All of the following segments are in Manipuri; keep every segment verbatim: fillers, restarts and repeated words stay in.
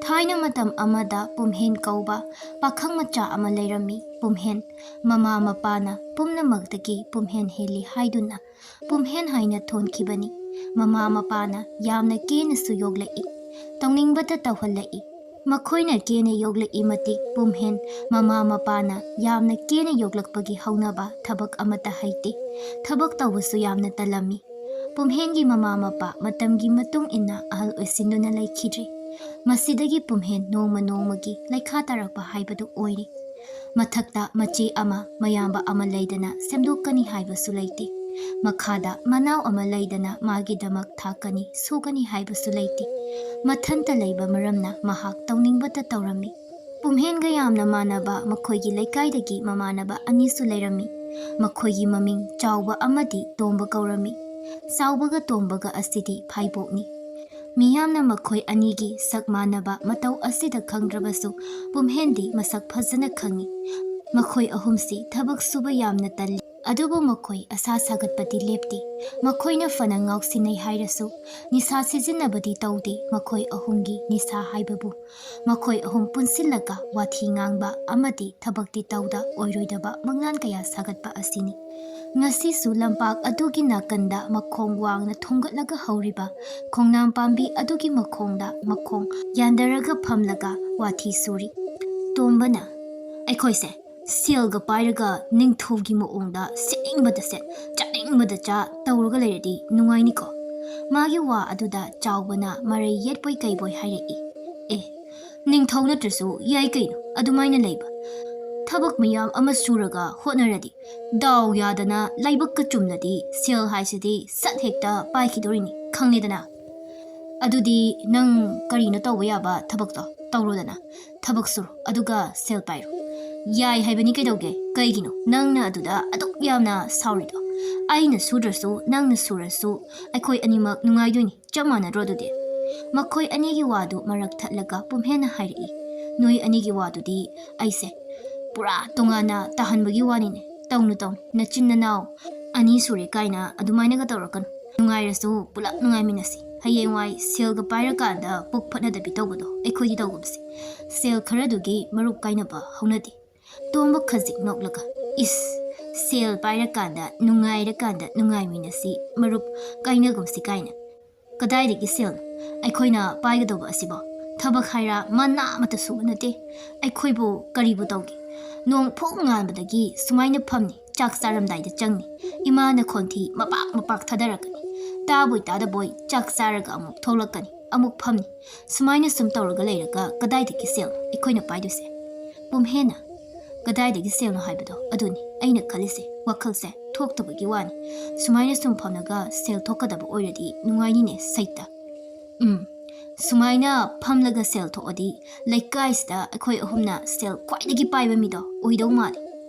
ꯊꯥꯏꯅ ꯃꯇꯝ ꯑꯃꯗ ꯄꯨꯝꯍꯦꯟ ꯀꯧꯕ ꯄꯥꯈꯪ ꯃꯆꯥ ꯑꯃ ꯂꯩꯔꯝꯃꯤ꯫ ꯄꯨꯝꯍꯦꯟ ꯃꯃꯥ ꯃꯄꯥꯅ ꯄꯨꯝꯅꯃꯛꯇꯒꯤ ꯄꯨꯝꯍꯦꯟ ꯍꯦꯜꯂꯤ ꯍꯥꯏꯗꯨꯅ ꯄꯨꯝꯍꯦꯟ ꯍꯥꯏꯅ ꯊꯣꯟꯈꯤꯕꯅꯤ꯫ ꯃꯃꯥ ꯃꯄꯥꯅ ꯌꯥꯝꯅ ꯀꯦꯅꯁꯨ ꯌꯣꯛꯂꯛꯏ, ꯇꯧꯅꯤꯡꯕꯇ ꯇꯧꯍꯜꯂꯛꯏ꯫ ꯃꯈꯣꯏꯅ ꯀꯦꯅ ꯌꯣꯛꯂꯛꯏ ꯃꯇꯤꯛ ꯄꯨꯝꯍꯦꯟ ꯃꯃꯥ ꯃꯄꯥꯅ ꯌꯥꯝꯅ ꯀꯦꯅ ꯌꯣꯛꯂꯛꯄꯒꯤ ꯍꯧꯅꯕ ꯊꯕꯛ ꯑꯃꯠꯇ ꯍꯩꯇꯦ꯫ ꯊꯕꯛ ꯇꯧꯕꯁꯨ ꯌꯥꯝꯅ ꯇꯜꯂꯝꯃꯤ꯫ ꯄꯨꯝꯍꯦꯟꯒꯤ ꯃꯃꯥ ꯃꯄꯥ ꯃꯇꯝꯒꯤ ꯃꯇꯨꯡ ꯏꯟꯅ ꯑꯍꯜ ꯑꯣꯏꯁꯤꯟꯗꯨꯅ ꯂꯩꯈꯤꯗ꯭ꯔꯦ꯫ ꯃꯁꯤꯗꯒꯤ ꯄꯨꯝꯍꯦꯟ ꯅꯣꯡꯃ ꯅꯣꯡꯃꯒꯤ ꯂꯩꯈꯥ ꯇꯥꯔꯛꯄ ꯍꯥꯏꯕꯗꯨ ꯑꯣꯏꯔꯦ꯫ ꯃꯊꯛꯇ ꯃꯆꯦ ꯑꯃ, ꯃꯌꯥꯝꯕ ꯑꯃ ꯂꯩꯗꯅ ꯁꯦꯝꯗꯣꯛꯀꯅꯤ ꯍꯥꯏꯕꯁꯨ ꯂꯩꯇꯦ꯫ ꯃꯈꯥꯗ ꯃꯅꯥꯎ ꯑꯃ ꯂꯩꯗꯅ ꯃꯥꯒꯤꯗꯃꯛ ꯊꯥꯛꯀꯅꯤ, ꯁꯨꯒꯅꯤ ꯍꯥꯏꯕꯁꯨ ꯂꯩꯇꯦ꯫ ꯃꯊꯟꯇ ꯂꯩꯕ ꯃꯔꯝꯅ ꯃꯍꯥꯛ ꯇꯧꯅꯤꯡꯕꯇ ꯇꯧꯔꯝꯃꯤ꯫ ꯄꯨꯝꯍꯦꯟꯒ ꯌꯥꯝꯅ ꯃꯥꯟꯅꯕ ꯃꯈꯣꯏꯒꯤ ꯂꯩꯀꯥꯏꯗꯒꯤ ꯃꯃꯥꯟꯅꯕ ꯑꯅꯤꯁꯨ ꯂꯩꯔꯝꯃꯤ꯫ ꯃꯈꯣꯏꯒꯤ ꯃꯃꯤꯡ ꯆꯥꯎꯕ ꯑꯃꯗꯤ ꯇꯣꯝꯕ ꯀꯧꯔꯝꯃꯤ꯫ ꯆꯥꯎꯕꯒ ꯇꯣꯝꯕꯒ ꯑꯁꯤꯗꯤ ꯐꯥꯏꯕꯣꯛꯅꯤ꯫ ꯃꯤꯌꯥꯝꯅ ꯃꯈꯣꯏ ꯑꯅꯤꯒꯤ ꯁꯛ ꯃꯥꯟꯅꯕ ꯃꯇꯧ ꯑꯁꯤꯗ ꯈꯪꯗ꯭ꯔꯕꯁꯨ ꯄꯨꯝꯍꯦꯟꯗꯤ ꯃꯁꯛ ꯐꯖꯅ ꯈꯪꯏ꯫ ꯃꯈꯣꯏ ꯑꯍꯨꯝꯁꯤ ꯊꯕꯛ ꯁꯨꯕ ꯌꯥꯝꯅ ꯇꯜꯂꯤ꯫ ꯑꯗꯨꯕꯨ ꯃꯈꯣꯏ ꯑꯁꯥ ꯁꯥꯒꯠꯄꯗꯤ ꯂꯦꯞꯇꯦ꯫ ꯃꯈꯣꯏꯅ ꯐꯅ ꯉꯥꯎꯁꯤꯟꯅꯩ ꯍꯥꯏꯔꯁꯨ ꯅꯤꯁꯥ ꯁꯤꯖꯤꯟꯅꯕꯗꯤ ꯇꯧꯗꯦ꯫ ꯃꯈꯣꯏ ꯑꯍꯨꯝꯒꯤ ꯅꯤꯁꯥ ꯍꯥꯏꯕꯕꯨ ꯃꯈꯣꯏ ꯑꯍꯨꯝ ꯄꯨꯟꯁꯤꯜꯂꯒ ꯋꯥꯊꯤ ꯉꯥꯡꯕ ꯑꯃꯗꯤ ꯊꯕꯛꯇꯤ ꯇꯧꯗ ꯑꯣꯏꯔꯣꯏꯗꯕ ꯃꯪꯂꯥꯟ ꯀꯌꯥ ꯁꯥꯒꯠꯄ ꯑꯁꯤꯅꯤ꯫ ꯉꯁꯤꯁꯨ ꯂꯝꯄꯥꯛ ꯑꯗꯨꯒꯤ ꯅꯥꯀꯟꯗ ꯃꯈꯣꯡ ꯋꯥꯡꯅ ꯊꯣꯡꯒꯠꯂꯒ ꯍꯧꯔꯤꯕ ꯈꯣꯡꯅꯥꯡ ꯄꯥꯝꯕꯤ ꯑꯗꯨꯒꯤ ꯃꯈꯣꯡꯗ ꯃꯈꯣꯡ ꯌꯥꯟꯗꯔꯒ ꯐꯝꯂꯒ ꯋꯥꯊꯤ ꯁꯨꯔꯤ꯫ ꯇꯣꯝꯕꯅ, "ꯑꯩꯈꯣꯏꯁꯦ ꯁꯦꯜꯒ ꯄꯥꯏꯔꯒ ꯅꯤꯡꯊꯧꯒꯤ ꯃꯑꯣꯡꯗ ꯁꯦꯠꯅꯤꯡꯕꯗ ꯁꯦꯠ, ꯆꯥꯅꯤꯡꯕꯗ ꯆꯥ ꯇꯧꯔꯒ ꯂꯩꯔꯗꯤ ꯅꯨꯡꯉꯥꯏꯅꯤꯀꯣ?" ꯃꯥꯒꯤ ꯋꯥ ꯑꯗꯨꯗ ꯆꯥꯎꯕꯅ ꯃꯔꯩ ꯌꯦꯠꯄꯣꯏ ꯀꯩꯕꯣꯏ ꯍꯥꯏꯔꯛꯏ꯫ "ꯑꯦ, ꯅꯤꯡꯊꯧ ꯅꯠꯇ꯭ꯔꯁꯨ ꯌꯥꯏ ꯀꯩꯅꯣ ꯑꯗꯨꯃꯥꯏꯅ ꯂꯩꯕ꯫ ꯊꯕꯛ ꯃꯌꯥꯝ ꯑꯃ ꯁꯨꯔꯒ ꯍꯣꯠꯅꯔꯗꯤ, ꯗꯥꯎ ꯌꯥꯗꯅ ꯂꯥꯏꯕꯛꯀ ꯆꯨꯝꯂꯗꯤ ꯁꯦꯜ ꯍꯥꯏꯁꯤꯗꯤ ꯁꯠ ꯍꯦꯛꯇ ꯄꯥꯏꯈꯤꯗꯣꯔꯤꯅꯤ, ꯈꯪꯂꯦꯗꯅ꯫ ꯑꯗꯨꯗꯤ ꯅꯪ ꯀꯔꯤꯅꯣ ꯇꯧꯕ ꯌꯥꯕ ꯊꯕꯛꯇꯣ ꯇꯧꯔꯣꯗꯅ, ꯊꯕꯛ ꯁꯨꯔꯣ ꯑꯗꯨꯒ ꯁꯦꯜ ꯄꯥꯏꯔꯣ꯫ ꯌꯥꯏ ꯍꯥꯏꯕꯅꯤ ꯀꯩꯗꯧꯒꯦ? ꯀꯩꯒꯤꯅꯣ ꯅꯪꯅ ꯑꯗꯨꯗ ꯑꯗꯨꯛ ꯌꯥꯝꯅ ꯁꯥꯎꯔꯤꯗꯣ? ꯑꯩꯅ ꯁꯨꯗ꯭ꯔꯁꯨ ꯅꯪꯅ ꯁꯨꯔꯁꯨ ꯑꯩꯈꯣꯏ ꯑꯅꯤꯃꯛ ꯅꯨꯡꯉꯥꯏꯗꯣꯏꯅꯤ, ꯆꯞ ꯃꯥꯟꯅꯗ꯭ꯔꯣ ꯑꯗꯨꯗꯤ?" ꯃꯈꯣꯏ ꯑꯅꯤꯒꯤ ꯋꯥꯗꯨ ꯃꯔꯛ ꯊꯠꯂꯒ ꯄꯨꯝꯍꯦꯟꯅ ꯍꯥꯏꯔꯛꯏ, "ꯅꯣꯏ ꯑꯅꯤꯒꯤ ꯋꯥꯗꯨꯗꯤ ꯑꯩꯁꯦ ꯄꯨꯔꯥ ꯇꯣꯉꯥꯟꯅ ꯇꯥꯍꯟꯕꯒꯤ ꯋꯥꯅꯤꯅꯦ꯫ ꯇꯧꯅꯨ ꯇꯧꯅꯨ, ꯅꯆꯤꯟ ꯅꯅꯥꯎ ꯑꯅꯤ ꯁꯨꯔꯦ ꯀꯥꯏꯅ ꯑꯗꯨꯃꯥꯏꯅꯒ ꯇꯧꯔꯛꯀꯅꯨ꯫ ꯅꯨꯡꯉꯥꯏꯔꯁꯨ ꯄꯨꯂꯞ ꯅꯨꯡꯉꯥꯏꯃꯤꯟꯅꯁꯤ꯫ ꯍꯌꯦꯡꯋꯥꯏ ꯁꯦꯜꯒ ꯄꯥꯏꯔꯀꯥꯟꯗ ꯄꯨꯛ ꯐꯠꯅꯗꯕꯤ ꯇꯧꯕꯗꯣ ꯑꯩꯈꯣꯏꯗꯤ ꯇꯧꯒꯨꯝꯁꯦ꯫ ꯁꯦꯜ ꯈꯔꯗꯨꯒꯤ ꯃꯔꯨꯞ ꯀꯥꯏꯅꯕ ꯍꯧꯅꯗꯦ꯫ ꯇꯣꯝꯕ ꯈꯖꯤꯛ ꯅꯣꯛꯂꯒ, "ꯏꯁ, ꯁꯦꯜ ꯄꯥꯏꯔꯀꯥꯟꯗ ꯅꯨꯡꯉꯥꯏꯔꯀꯥꯟꯗ ꯅꯨꯡꯉꯥꯏꯃꯤꯟꯅꯁꯤ, ꯃꯔꯨꯞ ꯀꯥꯏꯅꯒꯨꯝꯁꯤ ꯀꯥꯏꯅ꯫ ꯀꯗꯥꯏꯗꯒꯤ ꯁꯦꯜꯅꯣ ꯑꯩꯈꯣꯏꯅ ꯄꯥꯏꯒꯗꯧꯕ ꯑꯁꯤꯕꯣ? ꯊꯕꯛ ꯍꯥꯏꯔ ꯃꯅꯥ ꯑꯃꯠꯇ ꯁꯨꯕ ꯅꯠꯇꯦ꯫ ꯑꯩꯈꯣꯏꯕꯨ ꯀꯔꯤꯕꯨ ꯇꯧꯒꯦ? ꯅꯣꯡ ꯐꯨꯛ ꯉꯥꯟꯕꯗꯒꯤ ꯁꯨꯃꯥꯏꯅ ꯐꯝꯅꯤ, ꯆꯥꯛ ꯆꯥꯔꯝꯗꯥꯏꯗ ꯆꯪꯅꯤ, ꯏꯃꯥꯅ ꯈꯣꯟꯊꯤ ꯃꯄꯥꯛ ꯃꯄꯥꯛ ꯊꯥꯗꯔꯛꯀꯅꯤ, ꯇꯥꯕꯣꯏ ꯇꯥꯗꯕꯣꯏ ꯆꯥꯛ ꯆꯥꯔꯒ ꯑꯃꯨꯛ ꯊꯣꯛꯂꯛꯀꯅꯤ, ꯑꯃꯨꯛ ꯐꯝꯅꯤ꯫ ꯁꯨꯃꯥꯏꯅ ꯁꯨꯝ ꯇꯧꯔꯒ ꯂꯩꯔꯒ ꯀꯗꯥꯏꯗꯒꯤ ꯁꯦꯜꯅꯣ ꯑꯩꯈꯣꯏꯅ ꯄꯥꯏꯗꯣꯏꯁꯦ?" ꯄꯨꯝꯍꯦꯟꯅ, "ꯀꯗꯥꯏꯗꯒꯤ ꯁꯦꯜꯅꯣ ꯍꯥꯏꯕꯗꯣ ꯑꯗꯨꯅꯤ ꯑꯩꯅ ꯈꯜꯂꯤꯁꯦ, ꯋꯥꯈꯜꯁꯦ ꯊꯣꯛꯇꯕꯒꯤ ꯋꯥꯅꯤ꯫ ꯁꯨꯃꯥꯏꯅ ꯁꯨꯝ ꯐꯝꯂꯒ ꯁꯦꯜ ꯊꯣꯛꯀꯗꯕ ꯑꯣꯏꯔꯗꯤ ꯅꯨꯡꯉꯥꯏꯅꯤꯅꯦ ꯁꯩꯇ꯫ ꯎꯝ, ꯁꯨꯃꯥꯏꯅ ꯐꯝꯂꯒ ꯁꯦꯜ ꯊꯣꯛꯑꯗꯤ ꯂꯩꯀꯥꯏꯁꯤꯗ ꯑꯩꯈꯣꯏ ꯑꯍꯨꯝꯅ ꯁꯦꯜ ꯈ꯭ꯋꯥꯏꯗꯒꯤ ꯄꯥꯏꯕ ꯃꯤꯗꯣ ꯑꯣꯏꯗꯧ ꯃꯥꯜꯂꯦ꯫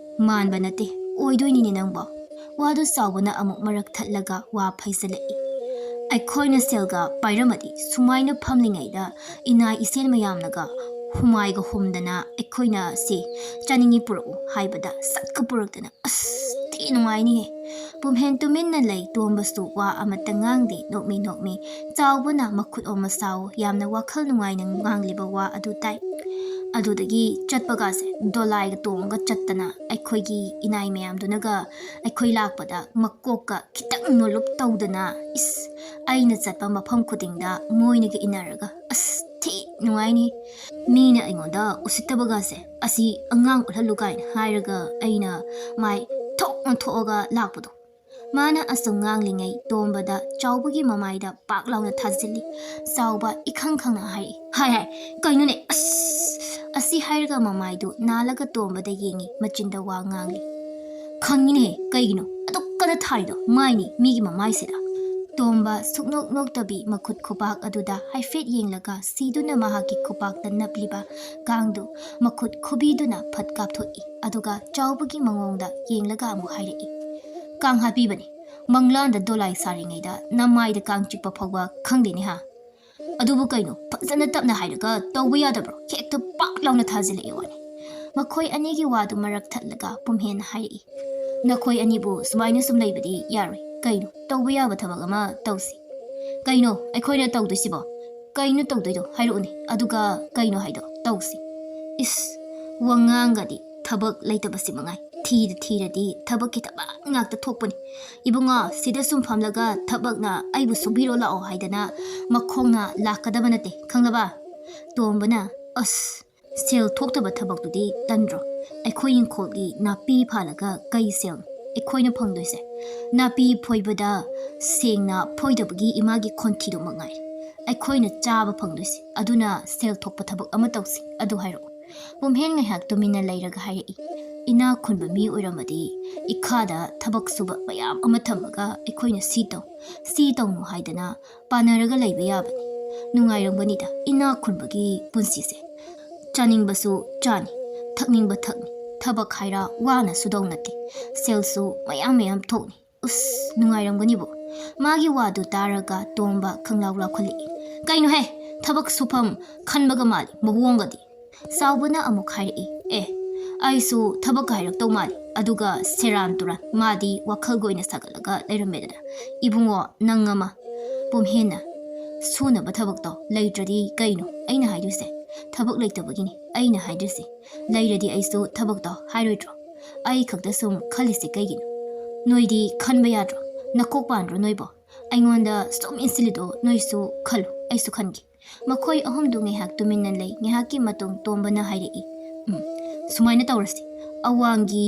ꯃꯥꯟꯕ ꯅꯠꯇꯦ, ꯑꯣꯏꯗꯣꯏꯅꯤꯅꯦ ꯅꯪꯕꯣ꯫" ꯋꯥꯗꯨ ꯆꯥꯎꯕꯅ ꯑꯃꯨꯛ ꯃꯔꯛ ꯊꯠꯂꯒ ꯋꯥ ꯐꯩꯖꯜꯂꯛꯏ꯫ "ꯑꯩꯈꯣꯏꯅ ꯁꯦꯜꯒ ꯄꯥꯏꯔꯝꯃꯗꯤ ꯁꯨꯃꯥꯏꯅ ꯐꯝꯂꯤꯉꯩꯗ ꯏꯅꯥ ꯏꯁꯦꯟ ꯃꯌꯥꯝꯅꯒ ꯍꯨꯃꯥꯏꯒ ꯍꯨꯝꯗꯅ ꯑꯩꯈꯣꯏꯅ ꯁꯤ ꯆꯥꯅꯤꯡꯉꯤ ꯄꯨꯔꯛꯎ ꯍꯥꯏꯕꯗ ꯁꯠꯀ ꯄꯨꯔꯛꯇꯅ ꯑꯁ ꯊꯤ ꯅꯨꯡꯉꯥꯏꯅꯤꯍꯦ꯫" ꯄꯨꯝꯍꯦꯟ ꯇꯨꯃꯤꯟꯅ ꯂꯩ꯫ ꯇꯣꯝꯕꯁꯨ ꯋꯥ ꯑꯃꯠꯇ ꯉꯥꯡꯗꯦ꯫ ꯅꯣꯛꯃꯤ ꯅꯣꯛꯃꯤ ꯆꯥꯎꯕꯅ ꯃꯈꯨꯠ ꯑꯣꯝꯃ ꯁꯥꯎ ꯌꯥꯝꯅ ꯋꯥꯈꯜ ꯅꯨꯡꯉꯥꯏꯅ ꯉꯥꯡꯂꯤꯕ ꯋꯥ ꯑꯗꯨ ꯇꯥꯏ꯫ ꯑꯗꯨꯗꯒꯤ ꯆꯠꯄꯒꯁꯦ ꯗꯣꯂꯥꯏꯒ ꯇꯣꯡꯉꯒ ꯆꯠꯇꯅ ꯑꯩꯈꯣꯏꯒꯤ ꯏꯅꯥꯏ ꯃꯌꯥꯝꯗꯨꯅꯒ ꯑꯩꯈꯣꯏ ꯂꯥꯛꯄꯗ ꯃꯀꯣꯛꯀ ꯈꯤꯇꯪ ꯅꯣꯜꯂꯨꯞ ꯇꯧꯗꯅ, ꯏꯁ, ꯑꯩꯅ ꯆꯠꯄ ꯃꯐꯝ ꯈꯨꯗꯤꯡꯗ ꯃꯣꯏꯅꯒ ꯏꯟꯅꯔꯒ ꯑꯁ ꯊꯤ ꯅꯨꯡꯉꯥꯏꯅꯤ꯫ ꯃꯤꯅ ꯑꯩꯉꯣꯟꯗ ꯎꯁꯤꯠꯇꯕꯒꯁꯦ ꯑꯁꯤ ꯑꯉꯥꯡ ꯎꯠꯍꯜꯂꯨ ꯀꯥꯏꯅ ꯍꯥꯏꯔꯒ ꯑꯩꯅ ꯃꯥꯏ ꯊꯣꯛꯅ ꯊꯣꯛꯑꯒ ꯂꯥꯛꯄꯗꯣ꯫ ꯃꯥꯅ ꯑꯁꯨꯝ ꯉꯥꯡꯂꯤꯉꯩ ꯇꯣꯝꯕꯗ ꯆꯥꯎꯕꯒꯤ ꯃꯃꯥꯏꯗ ꯄꯥꯛ ꯂꯥꯎꯅ ꯊꯥꯖꯤꯜꯂꯤ꯫ ꯆꯥꯎꯕ ꯏꯈꯪ ꯈꯪꯅ ꯍꯥꯏꯔꯛꯏ, "ꯍꯥꯏ ꯍꯥꯏ, ꯀꯩꯅꯣꯅꯦ? ꯑꯁ!" ꯑꯁꯤ ꯍꯥꯏꯔꯒ ꯃꯃꯥꯏꯗꯨ ꯅꯥꯜꯂꯒ ꯇꯣꯝꯕꯗ ꯌꯦꯡꯉꯤ, ꯃꯆꯤꯟꯗ ꯋꯥ ꯉꯥꯡꯂꯤ꯫ "ꯈꯪꯉꯤꯅꯦꯍꯦ, ꯀꯩꯒꯤꯅꯣ ꯑꯗꯨꯛ ꯀꯟꯅ ꯊꯥꯔꯤꯗꯣ? ꯃꯥꯏꯅꯤ ꯃꯤꯒꯤ ꯃꯃꯥꯏꯁꯤꯗ꯫" ꯇꯣꯝꯕ ꯁꯨꯛꯅꯣꯛ ꯅꯣꯛꯇꯕꯤ ꯃꯈꯨꯠ ꯈꯨꯕꯥꯛ ꯑꯗꯨꯗ ꯍꯥꯏꯐꯦꯠ ꯌꯦꯡꯂꯒ ꯁꯤꯗꯨꯅ ꯃꯍꯥꯛꯀꯤ ꯈꯨꯕꯥꯛꯇ ꯅꯞꯂꯤꯕ ꯀꯥꯡꯗꯨ ꯃꯈꯨꯠ ꯈꯨꯕꯤꯗꯨꯅ ꯐꯠ ꯀꯥꯞꯊꯣꯛꯏ꯫ ꯑꯗꯨꯒ ꯆꯥꯎꯕꯒꯤ ꯃꯑꯣꯡꯗ ꯌꯦꯡꯂꯒ ꯑꯃꯨꯛ ꯍꯥꯏꯔꯛꯏ, "ꯀꯥꯡ ꯍꯥꯠꯄꯤꯕꯅꯤ꯫ ꯃꯪꯂꯥꯟꯗ ꯗꯣꯂꯥꯏ ꯁꯥꯔꯤꯉꯩꯗ ꯅꯃꯥꯏꯗ ꯀꯥꯡ ꯆꯤꯛꯄ ꯐꯥꯎꯕ ꯈꯪꯗꯦꯅꯦ ꯍꯥ?" "ꯑꯗꯨꯕꯨ ꯀꯩꯅꯣ, ꯐꯖꯅ ꯇꯞꯅ ꯍꯥꯏꯔꯒ ꯇꯧꯕ ꯌꯥꯗꯕ꯭ꯔꯣ? ꯍꯦꯛꯇ ꯄꯥꯛ ꯂꯥꯎꯅ ꯊꯥꯖꯤꯜꯂꯛꯑꯦ ꯋꯥꯅꯤ꯫" ꯃꯈꯣꯏ ꯑꯅꯤꯒꯤ ꯋꯥꯗꯨ ꯃꯔꯛ ꯊꯠꯂꯒ ꯄꯨꯝꯍꯦꯟꯅ ꯍꯥꯏꯔꯛꯏ, "ꯅꯈꯣꯏ ꯑꯅꯤꯕꯨ ꯁꯨꯃꯥꯏꯅ ꯁꯨꯝ ꯂꯩꯕꯗꯤ ꯌꯥꯔꯣꯏ꯫ ꯀꯩꯅꯣ, ꯇꯧꯕ ꯌꯥꯕ ꯊꯕꯛ ꯑꯃ ꯇꯧꯁꯤ꯫" "ꯀꯩꯅꯣ ꯑꯩꯈꯣꯏꯅ ꯇꯧꯗꯣꯏꯁꯤꯕꯣ? ꯀꯩꯅꯣ ꯇꯧꯗꯣꯏꯗꯣ ꯍꯥꯏꯔꯛꯎꯅꯦ, ꯑꯗꯨꯒ ꯀꯩꯅꯣ ꯍꯥꯏꯗꯣ ꯇꯧꯁꯤ꯫ ꯏꯁ, ꯋꯥꯉꯥꯡꯒꯗꯤ ꯊꯕꯛ ꯂꯩꯇꯕꯁꯤ ꯃꯉꯥꯏ, ꯊꯤꯗ ꯊꯤꯔꯗꯤ ꯊꯕꯛꯀꯤ ꯊꯕꯛ ꯉꯥꯛꯇ ꯊꯣꯛꯄꯅꯤ꯫ ꯏꯕꯨꯡꯉꯣ, ꯁꯤꯗ ꯁꯨꯝ ꯐꯝꯂꯒ ꯊꯕꯛꯅ ꯑꯩꯕꯨ ꯁꯨꯕꯤꯔꯣ ꯂꯥꯛꯑꯣ ꯍꯥꯏꯗꯅ ꯃꯈꯣꯡꯅ ꯂꯥꯛꯀꯗꯕ ꯅꯠꯇꯦ, ꯈꯪꯂꯕ?" ꯇꯣꯝꯕꯅ, "ꯑꯁ, ꯁꯦꯜ ꯊꯣꯛꯇꯕ ꯊꯕꯛꯇꯨꯗꯤ ꯇꯟꯗ꯭ꯔꯣ? ꯑꯩꯈꯣꯏ ꯏꯪꯈꯣꯜꯒꯤ ꯅꯥꯄꯤ ꯐꯥꯜꯂꯒ ꯀꯩ ꯁꯦꯜꯅꯣ ꯑꯩꯈꯣꯏꯅ ꯐꯪꯗꯣꯏꯁꯦ? ꯅꯥꯄꯤ ꯐꯣꯏꯕꯗ ꯁꯦꯡꯅ ꯐꯣꯏꯗꯕꯒꯤ ꯏꯃꯥꯒꯤ ꯈꯣꯟꯊꯤꯗꯨ ꯃꯉꯥꯏꯔꯦ ꯑꯩꯈꯣꯏꯅ ꯆꯥꯕ ꯐꯪꯗꯣꯏꯁꯦ꯫ ꯑꯗꯨꯅ ꯁꯦꯜ ꯊꯣꯛꯄ ꯊꯕꯛ ꯑꯃ ꯇꯧꯁꯤ, ꯑꯗꯨ ꯍꯥꯏꯔꯛꯑꯣ꯫" ꯄꯨꯝꯍꯦꯟ ꯉꯥꯏꯍꯥꯛ ꯇꯨꯃꯤꯟꯅ ꯂꯩꯔꯒ ꯍꯥꯏꯔꯛꯏ, "ꯏꯅꯥꯛ ꯈꯨꯟꯕ ꯃꯤ ꯑꯣꯏꯔꯝꯃꯗꯤ ꯏꯈꯥꯗ ꯊꯕꯛ ꯁꯨꯕ ꯃꯌꯥꯝ ꯑꯃ ꯊꯝꯃꯒ ꯑꯩꯈꯣꯏꯅ ꯁꯤ ꯇꯧ, ꯁꯤ ꯇꯧꯅꯨ ꯍꯥꯏꯗꯅ ꯄꯥꯟꯅꯔꯒ ꯂꯩꯕ ꯌꯥꯕꯅꯤ꯫ ꯅꯨꯡꯉꯥꯏꯔꯝꯒꯅꯤꯗ ꯏꯅꯥꯛ ꯈꯨꯟꯕꯒꯤ ꯄꯨꯟꯁꯤꯁꯦ꯫ ꯆꯥꯅꯤꯡꯕꯁꯨ ꯆꯥꯅꯤ, ꯊꯛꯅꯤꯡꯕ ꯊꯛꯅꯤ, ꯊꯕꯛ ꯍꯥꯏꯔ ꯋꯥꯅ ꯁꯨꯗꯧ ꯅꯠꯇꯦ, ꯁꯦꯜꯁꯨ ꯃꯌꯥꯝ ꯃꯌꯥꯝ ꯊꯣꯛꯅꯤ꯫ ꯎꯁ, ꯅꯨꯡꯉꯥꯏꯔꯝꯒꯅꯤꯕꯣ꯫" ꯃꯥꯒꯤ ꯋꯥꯗꯨ ꯇꯥꯔꯒ ꯇꯣꯝꯕ ꯈꯪꯂꯥꯎ ꯂꯥꯎꯈꯠꯂꯛꯏ꯫ "ꯀꯩꯅꯣꯍꯦ, ꯊꯕꯛ ꯁꯨꯐꯝ ꯈꯟꯕꯒ ꯃꯥꯜꯂꯤ ꯃꯑꯣꯡꯒꯗꯤ꯫" ꯆꯥꯎꯕꯅ ꯑꯃꯨꯛ ꯍꯥꯏꯔꯛꯏ, "ꯑꯦ, ꯑꯩꯁꯨ ꯊꯕꯛ ꯍꯥꯏꯔꯛꯇꯧ ꯃꯥꯜꯂꯤ, ꯑꯗꯨꯒ ꯁꯦꯔꯥꯟ ꯇꯨꯔꯥꯟ ꯃꯥꯗꯤ ꯋꯥꯈꯜꯒ ꯑꯣꯏꯅ ꯁꯥꯒꯠꯂꯒ ꯂꯩꯔꯝꯃꯦꯗꯅ꯫ ꯏꯕꯨꯡꯉꯣ, ꯅꯪ ꯑꯃ꯫ ꯄꯨꯝꯍꯦꯟꯅ, ꯁꯨꯅꯕ ꯊꯕꯛꯇꯣ ꯂꯩꯇ꯭ꯔꯗꯤ ꯀꯩꯅꯣ ꯑꯩꯅ ꯍꯥꯏꯗꯣꯏꯁꯦ? ꯊꯕꯛ ꯂꯩꯇꯕꯒꯤꯅꯤ ꯑꯩꯅ ꯍꯥꯏꯗ꯭ꯔꯤꯁꯦ꯫ ꯂꯩꯔꯗꯤ ꯑꯩꯁꯨ ꯊꯕꯛꯇꯣ ꯍꯥꯏꯔꯣꯏꯗ꯭ꯔꯣ? ꯑꯩ ꯈꯛꯇ ꯁꯨꯝ ꯈꯜꯂꯤꯁꯦ ꯀꯩꯒꯤꯅꯣ? ꯅꯣꯏꯗꯤ ꯈꯟꯕ ꯌꯥꯗ꯭ꯔꯣ? ꯅꯀꯣꯛ ꯄꯥꯟꯗ꯭ꯔꯣ ꯅꯣꯏꯕꯣ? ꯑꯩꯉꯣꯟꯗ ꯁꯨꯝ ꯏꯟꯁꯤꯜꯂꯤꯗꯣ ꯅꯣꯏꯁꯨ ꯈꯜꯂꯨ, ꯑꯩꯁꯨ ꯈꯟꯒꯦ꯫" ꯃꯈꯣꯏ ꯑꯍꯨꯝꯗꯨ ꯉꯥꯏꯍꯥꯛ ꯇꯨꯃꯤꯟꯅ ꯂꯩ꯫ ꯉꯥꯏꯍꯥꯛꯀꯤ ꯃꯇꯨꯡ ꯇꯣꯝꯕꯅ ꯍꯥꯏꯔꯛꯏ, "ꯎꯝ, ꯁꯨꯃꯥꯏꯅ ꯇꯧꯔꯁꯤ, ꯑꯋꯥꯡꯒꯤ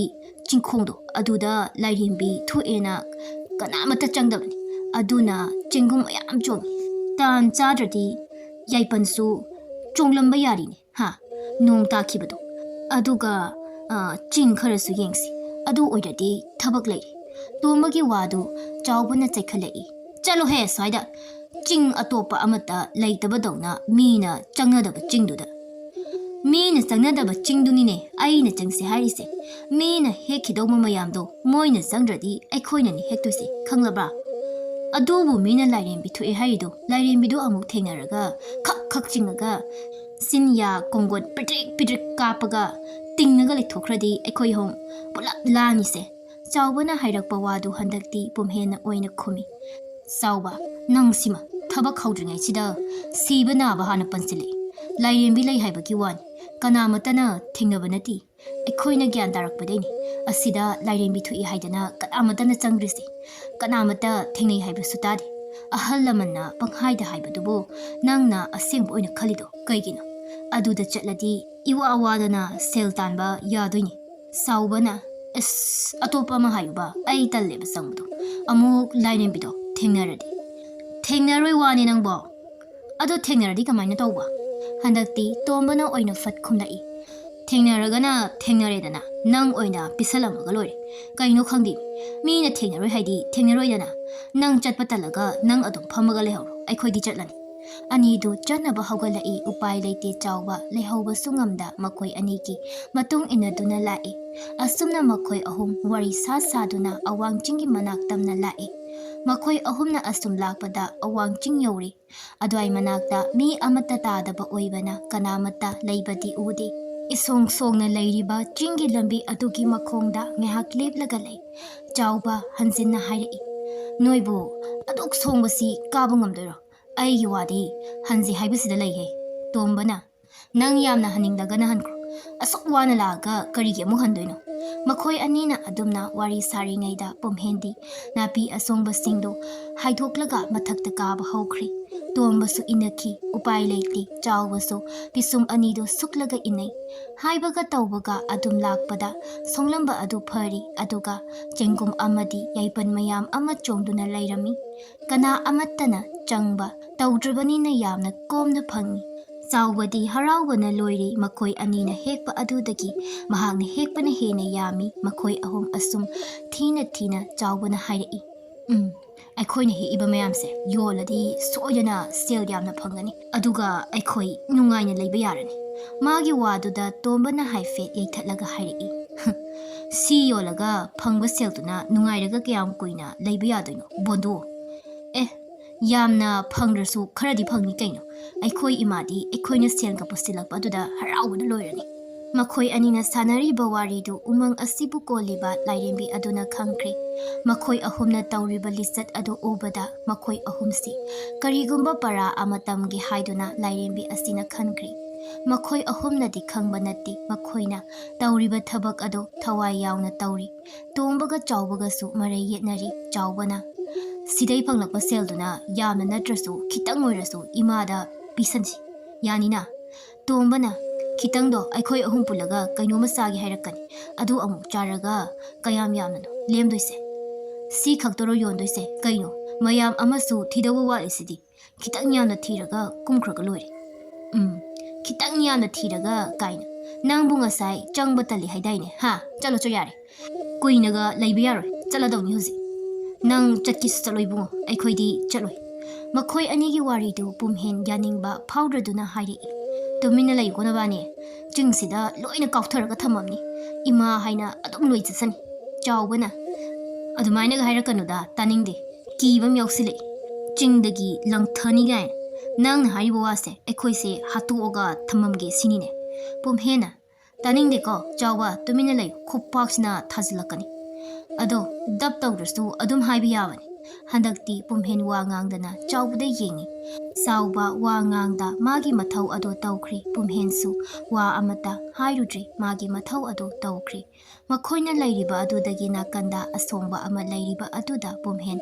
ꯆꯤꯡꯈꯣꯡꯗꯣ ꯑꯗꯨꯗ ꯂꯥꯏꯔꯦꯝꯕꯤ ꯊꯣꯛꯑꯦꯅ ꯀꯅꯥꯃꯠꯇ ꯆꯪꯗꯕꯅꯤ, ꯑꯗꯨꯅ ꯆꯦꯡꯒꯨꯝ ꯃꯌꯥꯝ ꯆꯣꯡꯉꯤ꯫ ꯇꯥꯟ ꯆꯥꯗ꯭ꯔꯗꯤ ꯌꯥꯏꯄꯟꯁꯨ ꯆꯣꯡꯂꯝꯕ ꯌꯥꯔꯤꯅꯦ, ꯍꯥ? ꯅꯣꯡ ꯇꯥꯈꯤꯕꯗꯣ꯫ ꯑꯗꯨꯒ, ꯑ, ꯆꯤꯡ ꯈꯔꯁꯨ ꯌꯦꯡꯁꯤ, ꯑꯗꯨ ꯑꯣꯏꯔꯗꯤ ꯊꯕꯛ ꯂꯩꯔꯦ꯫" ꯇꯣꯝꯕꯒꯤ ꯋꯥꯗꯨ ꯆꯥꯎꯕꯅ ꯆꯩꯈꯠꯂꯛꯏ, "ꯆꯠꯂꯣꯍꯦ ꯁ꯭ꯋꯥꯏꯗ, ꯆꯤꯡ ꯑꯇꯣꯞꯄ ꯑꯃꯠꯇ ꯂꯩꯇꯕꯗꯧꯅ ꯃꯤꯅ ꯆꯪꯅꯗꯕ ꯆꯤꯡꯗꯨꯗ꯫" "ꯃꯤꯅ ꯆꯪꯅꯗꯕ ꯆꯤꯡꯗꯨꯅꯤꯅꯦ ꯑꯩꯅ ꯆꯪꯁꯦ ꯍꯥꯏꯔꯤꯁꯦ꯫ ꯃꯤꯅ ꯍꯦꯛꯈꯤꯗꯧꯕ ꯃꯌꯥꯝꯗꯣ ꯃꯣꯏꯅ ꯆꯪꯗ꯭ꯔꯗꯤ ꯑꯩꯈꯣꯏꯅꯅꯦ ꯍꯦꯛꯇꯣꯏꯁꯦ, ꯈꯪꯂꯕ꯭ꯔꯥ? ꯑꯗꯨꯕꯨ ꯃꯤꯅ ꯂꯥꯏꯔꯦꯝꯕꯤ ꯊꯣꯛꯑꯦ ꯍꯥꯏꯔꯤꯗꯣ, ꯂꯥꯏꯔꯦꯝꯕꯤꯗꯣ ꯑꯃꯨꯛ ꯊꯦꯡꯅꯔꯒ ꯈꯛ ꯈꯛ ꯆꯤꯡꯉꯒ ꯁꯤꯟꯌꯥ ꯀꯣꯡꯒꯣꯟ ꯄꯤꯗ꯭ꯔꯤꯛ ꯄꯤꯗ꯭ꯔꯤꯛ ꯀꯥꯞꯄꯒ ꯇꯤꯡꯉꯒ ꯂꯩꯊꯣꯛꯈ꯭ꯔꯗꯤ ꯑꯩꯈꯣꯏ ꯑꯍꯨꯝ ꯄꯨꯂꯞ ꯂꯥꯡꯉꯤꯁꯦ꯫" ꯆꯥꯎꯕꯅ ꯍꯥꯏꯔꯛꯄ ꯋꯥꯗꯨ ꯍꯟꯗꯛꯇꯤ ꯄꯨꯝꯍꯦꯟꯅ ꯑꯣꯏꯅ ꯈꯨꯝꯃꯤ꯫ ꯆꯥꯎꯕ, ꯅꯪ ꯁꯤꯃ ꯊꯕꯛ ꯍꯧꯗ꯭ꯔꯤꯉꯩꯁꯤꯗ ꯁꯤꯕ ꯅꯥꯕ ꯍꯥꯟꯅ ꯄꯟꯁꯤꯜꯂꯛꯏ꯫ ꯂꯥꯏꯔꯦꯝꯕꯤ ꯂꯩ ꯍꯥꯏꯕꯒꯤ ꯋꯥꯅꯤ, ꯀꯅꯥꯃꯠꯇꯅ ꯊꯦꯡꯅꯕ ꯅꯠꯇꯦ꯫ ꯑꯩꯈꯣꯏꯅ ꯒ꯭ꯌꯥꯟ ꯇꯥꯔꯛꯄꯗꯩꯅꯤ ꯑꯁꯤꯗ ꯂꯥꯏꯔꯦꯝꯕꯤ ꯊꯣꯛꯏ ꯍꯥꯏꯗꯅ ꯀꯅꯥꯃꯠꯇꯅ ꯆꯪꯗ꯭ꯔꯤꯁꯦ꯫ ꯀꯅꯥꯃꯠꯇ ꯊꯦꯡꯅꯩ ꯍꯥꯏꯕꯁꯨ ꯇꯥꯗꯦ꯫ ꯑꯍꯜ ꯂꯃꯟꯅ ꯄꯪꯍꯥꯏꯗ ꯍꯥꯏꯕꯗꯨꯕꯨ ꯅꯪꯅ ꯑꯁꯦꯡꯕ ꯑꯣꯏꯅ ꯈꯜꯂꯤꯗꯣ ꯀꯩꯒꯤꯅꯣ? ꯑꯗꯨꯗ ꯆꯠꯂꯗꯤ ꯏꯋꯥ ꯋꯥꯗꯅ ꯁꯦꯜ ꯇꯥꯟꯕ ꯌꯥꯗꯣꯏꯅꯤ꯫ ꯆꯥꯎꯕꯅ, "ꯑꯁ, ꯑꯇꯣꯞꯄ ꯑꯃ ꯍꯥꯏꯌꯨꯕ, ꯑꯩ ꯇꯜꯂꯦꯕ ꯆꯪꯕꯗꯣ꯫ ꯑꯃꯨꯛ ꯂꯥꯏꯔꯦꯝꯕꯤꯗꯣ ꯊꯦꯡꯅꯔꯗꯤ?" "ꯊꯦꯡꯅꯔꯣꯏ ꯋꯥꯅꯤ ꯅꯪꯕꯣ꯫ ꯑꯗꯣ ꯊꯦꯡꯅꯔꯗꯤ ꯀꯃꯥꯏꯅ ꯇꯧꯕ?" ꯍꯟꯗꯛꯇꯤ ꯇꯣꯝꯕꯅ ꯑꯣꯏꯅ ꯐꯠ ꯈꯨꯝꯂꯛꯏ꯫ "ꯊꯦꯡꯅꯔꯒꯅ ꯊꯦꯡꯅꯔꯦꯗꯅ, ꯅꯪ ꯑꯣꯏꯅ ꯄꯤꯁꯜꯂꯝꯃꯒ ꯂꯣꯏꯔꯦ꯫ ꯀꯩꯅꯣ ꯈꯪꯗꯦ, ꯃꯤꯅ ꯊꯦꯡꯅꯔꯣꯏ ꯍꯥꯏꯗꯤ ꯊꯦꯡꯅꯔꯣꯏꯗꯅ꯫ ꯅꯪ ꯆꯠꯄ ꯇꯜꯂꯒ ꯅꯪ ꯑꯗꯨꯝ ꯐꯝꯃꯒ ꯂꯩꯍꯧꯔꯣ, ꯑꯩꯈꯣꯏꯗꯤ ꯆꯠꯂꯅꯤ꯫" ꯑꯅꯤꯗꯨ ꯆꯠꯅꯕ ꯍꯧꯒꯠꯂꯛꯏ꯫ ꯎꯄꯥꯏ ꯂꯩꯇꯦ, ꯆꯥꯎꯕ ꯂꯩꯍꯧꯕꯁꯨ ꯉꯝꯗ ꯃꯈꯣꯏ ꯑꯅꯤꯒꯤ ꯃꯇꯨꯡ ꯏꯟꯅꯗꯨꯅ ꯂꯥꯛꯏ꯫ ꯑꯁꯨꯝꯅ ꯃꯈꯣꯏ ꯑꯍꯨꯝ ꯋꯥꯔꯤ ꯁꯥ ꯁꯥꯗꯨꯅ ꯑꯋꯥꯡ ꯆꯤꯡꯒꯤ ꯃꯅꯥꯛ ꯇꯝꯅ ꯂꯥꯛꯏ꯫ ꯃꯈꯣꯏ ꯑꯍꯨꯝꯅ ꯑꯁꯨꯝ ꯂꯥꯛꯄꯗ ꯑꯋꯥꯡ ꯆꯤꯡ ꯌꯧꯔꯤ꯫ ꯑꯗꯨꯋꯥꯏ ꯃꯅꯥꯛꯇ ꯃꯤ ꯑꯃꯠꯇ ꯇꯥꯗꯕ ꯑꯣꯏꯕꯅ ꯀꯅꯥꯃꯠꯇ ꯂꯩꯕꯗꯤ ꯎꯗꯦ꯫ ꯏꯁꯣꯡ ꯁꯣꯡꯅ ꯂꯩꯔꯤꯕ ꯆꯤꯡꯒꯤ ꯂꯝꯕꯤ ꯑꯗꯨꯒꯤ ꯃꯈꯣꯡꯗ ꯉꯥꯏꯍꯥꯛ ꯂꯦꯞꯂꯒ ꯂꯩ꯫ ꯆꯥꯎꯕ ꯍꯟꯖꯤꯟꯅ ꯍꯥꯏꯔꯛꯏ, "ꯅꯣꯏꯕꯨ ꯑꯗꯨꯛ ꯁꯣꯡꯕꯁꯤ ꯀꯥꯕ ꯉꯝꯗꯣꯏꯔꯣ? ꯑꯩꯒꯤ ꯋꯥꯗꯤ ꯍꯟꯖꯤ ꯍꯥꯏꯕꯁꯤꯗ ꯂꯩꯍꯦ꯫" ꯇꯣꯝꯕꯅ, "ꯅꯪ ꯌꯥꯝꯅ ꯍꯟꯅꯤꯡꯂꯒꯅ ꯍꯟꯈ꯭ꯔꯣ꯫ ꯑꯁꯨꯛ ꯋꯥꯅ ꯂꯥꯛꯑꯒ ꯀꯔꯤꯒꯤ ꯑꯃꯨꯛ ꯍꯟꯗꯣꯏꯅꯣ?" ꯃꯈꯣꯏ ꯑꯅꯤꯅ ꯑꯗꯨꯝꯅ ꯋꯥꯔꯤ ꯁꯥꯔꯤꯉꯩꯗ ꯄꯨꯝꯍꯦꯟꯗꯤ ꯅꯥꯄꯤ ꯑꯁꯣꯡꯕꯁꯤꯡꯗꯨ ꯍꯥꯏꯗꯣꯛꯂꯒ ꯃꯊꯛꯇ ꯀꯥꯕ ꯍꯧꯈ꯭ꯔꯦ꯫ ꯇꯣꯝꯕꯁꯨ ꯏꯟꯅꯈꯤ꯫ ꯎꯄꯥꯏ ꯂꯩꯇꯦ, ꯆꯥꯎꯕꯁꯨ ꯄꯤꯁꯨꯝ ꯑꯅꯤꯗꯨ ꯁꯨꯛꯂꯒ ꯏꯟꯅꯩ꯫ ꯍꯥꯏꯕꯒ ꯇꯧꯕꯒ ꯑꯗꯨꯝ ꯂꯥꯛꯄꯗ ꯁꯣꯡꯂꯝꯕ ꯑꯗꯨ ꯐꯔꯤ, ꯑꯗꯨꯒ ꯆꯦꯡꯒꯨꯝ ꯑꯃꯗꯤ ꯌꯥꯏꯄꯟ ꯃꯌꯥꯝ ꯑꯃ ꯆꯣꯡꯗꯨꯅ ꯂꯩꯔꯝꯃꯤ꯫ ꯀꯅꯥ ꯑꯃꯠꯇꯅ ꯆꯪꯕ ꯇꯧꯗ꯭ꯔꯕꯅꯤꯅ ꯌꯥꯝꯅ ꯀꯣꯝꯅ ꯐꯪꯉꯤ꯫ ꯆꯥꯎꯕꯗꯤ ꯍꯔꯥꯎꯕꯅ ꯂꯣꯏꯔꯦ꯫ ꯃꯈꯣꯏ ꯑꯅꯤꯅ ꯍꯦꯛꯄ ꯑꯗꯨꯗꯒꯤ ꯃꯍꯥꯛꯅ ꯍꯦꯛꯄꯅ ꯍꯦꯟꯅ ꯌꯥꯝꯃꯤ꯫ ꯃꯈꯣꯏ ꯑꯍꯨꯝ ꯑꯁꯨꯝ ꯊꯤꯅ ꯊꯤꯅ ꯆꯥꯎꯕꯅ ꯍꯥꯏꯔꯛꯏ, "ꯎꯝ, ꯑꯩꯈꯣꯏꯅ ꯍꯦꯛꯏꯕ ꯃꯌꯥꯝꯁꯦ ꯌꯣꯜꯂꯗꯤ ꯁꯣꯏꯗꯅ ꯁꯦꯜ ꯌꯥꯝꯅ ꯐꯪꯒꯅꯤ, ꯑꯗꯨꯒ ꯑꯩꯈꯣꯏ ꯅꯨꯡꯉꯥꯏꯅ ꯂꯩꯕ ꯌꯥꯔꯅꯤ꯫" ꯃꯥꯒꯤ ꯋꯥꯗꯨꯗ ꯇꯣꯝꯕꯅ ꯍꯥꯏꯐꯦꯠ ꯌꯩꯊꯠꯂꯒ ꯍꯥꯏꯔꯛꯏ, "ꯁꯤ ꯌꯣꯜꯂꯒ ꯐꯪꯕ ꯁꯦꯜꯗꯨꯅ ꯅꯨꯡꯉꯥꯏꯔꯒ ꯀꯌꯥꯝ ꯀꯨꯏꯅ ꯂꯩꯕ ꯌꯥꯗꯣꯏꯅꯣ, ꯕꯣꯟꯗꯨ?" "ꯑꯦ, ꯌꯥꯝꯅ ꯐꯪꯗ꯭ꯔꯁꯨ ꯈꯔꯗꯤ ꯐꯪꯅꯤ ꯀꯩꯅꯣ꯫ ꯑꯩꯈꯣꯏ ꯏꯃꯥꯗꯤ ꯑꯩꯈꯣꯏꯅ ꯁꯦꯜꯒ ꯄꯨꯁꯤꯜꯂꯛꯄ ꯑꯗꯨꯗ ꯍꯔꯥꯎꯕꯅ ꯂꯣꯏꯔꯅꯤ꯫" ꯃꯈꯣꯏ ꯑꯅꯤꯅ ꯁꯥꯟꯅꯔꯤꯕ ꯋꯥꯔꯤꯗꯨ ꯎꯃꯪ ꯑꯁꯤꯕꯨ ꯀꯣꯜꯂꯤꯕ ꯂꯥꯏꯔꯦꯝꯕꯤ ꯑꯗꯨꯅ ꯈꯪꯈ꯭ꯔꯦ꯫ ꯃꯈꯣꯏ ꯑꯍꯨꯝꯅ ꯇꯧꯔꯤꯕ ꯂꯤꯆꯠ ꯑꯗꯨ ꯎꯕꯗ ꯃꯈꯣꯏ ꯑꯍꯨꯝꯁꯤ ꯀꯔꯤꯒꯨꯝꯕ ꯄꯔꯥ ꯑꯃ ꯇꯝꯒꯦ ꯍꯥꯏꯗꯨꯅ ꯂꯥꯏꯔꯦꯝꯕꯤ ꯑꯁꯤꯅ ꯈꯟꯈ꯭ꯔꯦ꯫ ꯃꯈꯣꯏ ꯑꯍꯨꯝꯅꯗꯤ ꯈꯪꯕ ꯅꯠꯇꯦ ꯃꯈꯣꯏꯅ ꯇꯧꯔꯤꯕ ꯊꯕꯛ ꯑꯗꯨ ꯊꯋꯥꯏ ꯌꯥꯎꯅ ꯇꯧꯔꯤ꯫ ꯇꯣꯝꯕꯒ ꯆꯥꯎꯕꯒꯁꯨ ꯃꯔꯩ ꯌꯦꯠꯅꯔꯤ꯫ ꯆꯥꯎꯕꯅ, "ꯁꯤꯗꯩ ꯐꯪꯂꯛꯄ ꯁꯦꯜꯗꯨꯅ ꯌꯥꯝꯅ ꯅꯠꯇ꯭ꯔꯁꯨ ꯈꯤꯇꯪ ꯑꯣꯏꯔꯁꯨ ꯏꯃꯥꯗ ꯄꯤꯁꯟꯁꯤ, ꯌꯥꯅꯤꯅ?" ꯇꯣꯝꯕꯅ, "ꯈꯤꯇꯪꯗꯣ ꯑꯩꯈꯣꯏ ꯑꯍꯨꯝ ꯄꯨꯜꯂꯒ ꯀꯩꯅꯣꯝꯃ ꯆꯥꯒꯦ ꯍꯥꯏꯔꯛꯀꯅꯤ꯫ ꯑꯗꯨ ꯑꯃꯨꯛ ꯆꯥꯔꯒ ꯀꯌꯥꯝ ꯌꯥꯝꯅꯅꯣ ꯂꯦꯝꯗꯣꯏꯁꯦ? ꯁꯤ ꯈꯛꯇꯔꯣ ꯌꯣꯟꯗꯣꯏꯁꯦ? ꯀꯩꯅꯣ, ꯃꯌꯥꯝ ꯑꯃꯁꯨ ꯊꯤꯗꯧꯕ ꯋꯥꯠꯂꯤꯁꯤꯗꯤ? ꯈꯤꯇꯪ ꯌꯥꯝꯅ ꯊꯤꯔꯒ ꯀꯨꯝꯈ꯭ꯔꯒ ꯂꯣꯏꯔꯦ꯫" "ꯎꯝ, ꯈꯤꯇꯪ ꯌꯥꯝꯅ ꯊꯤꯔꯒ ꯀꯥꯏꯅ꯫ ꯅꯪꯕꯨ ꯉꯁꯥꯏ ꯆꯪꯕ ꯇꯜꯂꯤ ꯍꯥꯏꯗꯥꯏꯅꯦ? ꯍꯥ? ꯆꯠꯂꯣ ꯆꯣ ꯌꯥꯔꯦ꯫ ꯀꯨꯏꯅꯒ ꯂꯩꯕ ꯌꯥꯔꯣꯏ꯫ ꯆꯠꯂꯗꯧꯅꯤ ꯍꯧꯖꯤꯛ꯫" "ꯅꯪ ꯆꯠꯀꯦꯁꯨ ꯆꯠꯂꯣ ꯏꯕꯨꯡꯉꯣ, ꯑꯩꯈꯣꯏꯗꯤ ꯆꯠꯂꯣꯏ꯫" ꯃꯈꯣꯏ ꯑꯅꯤꯒꯤ ꯋꯥꯔꯤꯗꯨ ꯄꯨꯝꯍꯦꯟ ꯌꯥꯅꯤꯡꯕ ꯐꯥꯎꯗ꯭ꯔꯗꯨꯅ ꯍꯥꯏꯔꯛꯏ꯫ "ꯇꯨꯃꯤꯟꯅ ꯂꯩꯌꯨꯀꯣ ꯅꯕꯥꯅꯤ꯫ ꯆꯤꯡꯁꯤꯗ ꯂꯣꯏꯅ ꯀꯥꯎꯊꯔꯒ ꯊꯝꯃꯝꯅꯤ꯫ ꯏꯃꯥ ꯍꯥꯏꯅ ꯑꯗꯨꯝ ꯂꯣꯏ ꯆꯠꯁꯅꯤ꯫" ꯆꯥꯎꯕꯅ, "ꯑꯗꯨꯃꯥꯏꯅꯒ ꯍꯥꯏꯔꯛꯀꯅꯨꯗ, ꯇꯥꯅꯤꯡꯗꯦ꯫ ꯀꯤꯕ ꯑꯃ ꯌꯥꯎꯁꯤꯜꯂꯛꯏ꯫ ꯆꯤꯡꯗꯒꯤ ꯂꯪꯊꯅꯤ ꯀꯥꯏꯅ꯫ ꯅꯪꯅ ꯍꯥꯏꯔꯤꯕ ꯋꯥꯁꯦ ꯑꯩꯈꯣꯏꯁꯦ ꯍꯥꯠꯇꯣꯛꯑꯒ ꯊꯝꯃꯝꯒꯦ ꯁꯤꯅꯤꯅꯦ?" ꯄꯨꯝꯍꯦꯟꯅ, "ꯇꯥꯅꯤꯡꯗꯦꯀꯣ ꯆꯥꯎꯕ, ꯇꯨꯃꯤꯟꯅ ꯂꯩꯌꯨ, ꯈꯨꯄꯥꯛꯁꯤꯅ ꯊꯥꯖꯤꯜꯂꯛꯀꯅꯤ꯫ ꯑꯗꯣ ꯗꯞ ꯇꯧꯗ꯭ꯔꯁꯨ ꯑꯗꯨꯝ ꯍꯥꯏꯕ ꯌꯥꯕꯅꯤ꯫" ꯍꯟꯗꯛꯇꯤ ꯄꯨꯝꯍꯦꯟ ꯋꯥ ꯉꯥꯡꯗꯅ ꯆꯥꯎꯕꯗ ꯌꯦꯡꯉꯤ꯫ ꯆꯥꯎꯕ ꯋꯥ ꯉꯥꯡꯗ ꯃꯥꯒꯤ ꯃꯊꯧ ꯑꯗꯣ ꯇꯧꯈ꯭ꯔꯦ꯫ ꯄꯨꯝꯍꯦꯟꯁꯨ ꯋꯥ ꯑꯃꯠꯇ ꯍꯥꯏꯔꯨꯗ꯭ꯔꯦ, ꯃꯥꯒꯤ ꯃꯊꯧ ꯑꯗꯣ ꯇꯧꯈ꯭ꯔꯦ꯫ ꯃꯈꯣꯏꯅ ꯂꯩꯔꯤꯕ ꯑꯗꯨꯗꯒꯤ ꯅꯥꯀꯟꯗ ꯑꯁꯣꯡꯕ ꯑꯃ ꯂꯩꯔꯤꯕ ꯑꯗꯨꯗ ꯄꯨꯝꯍꯦꯟ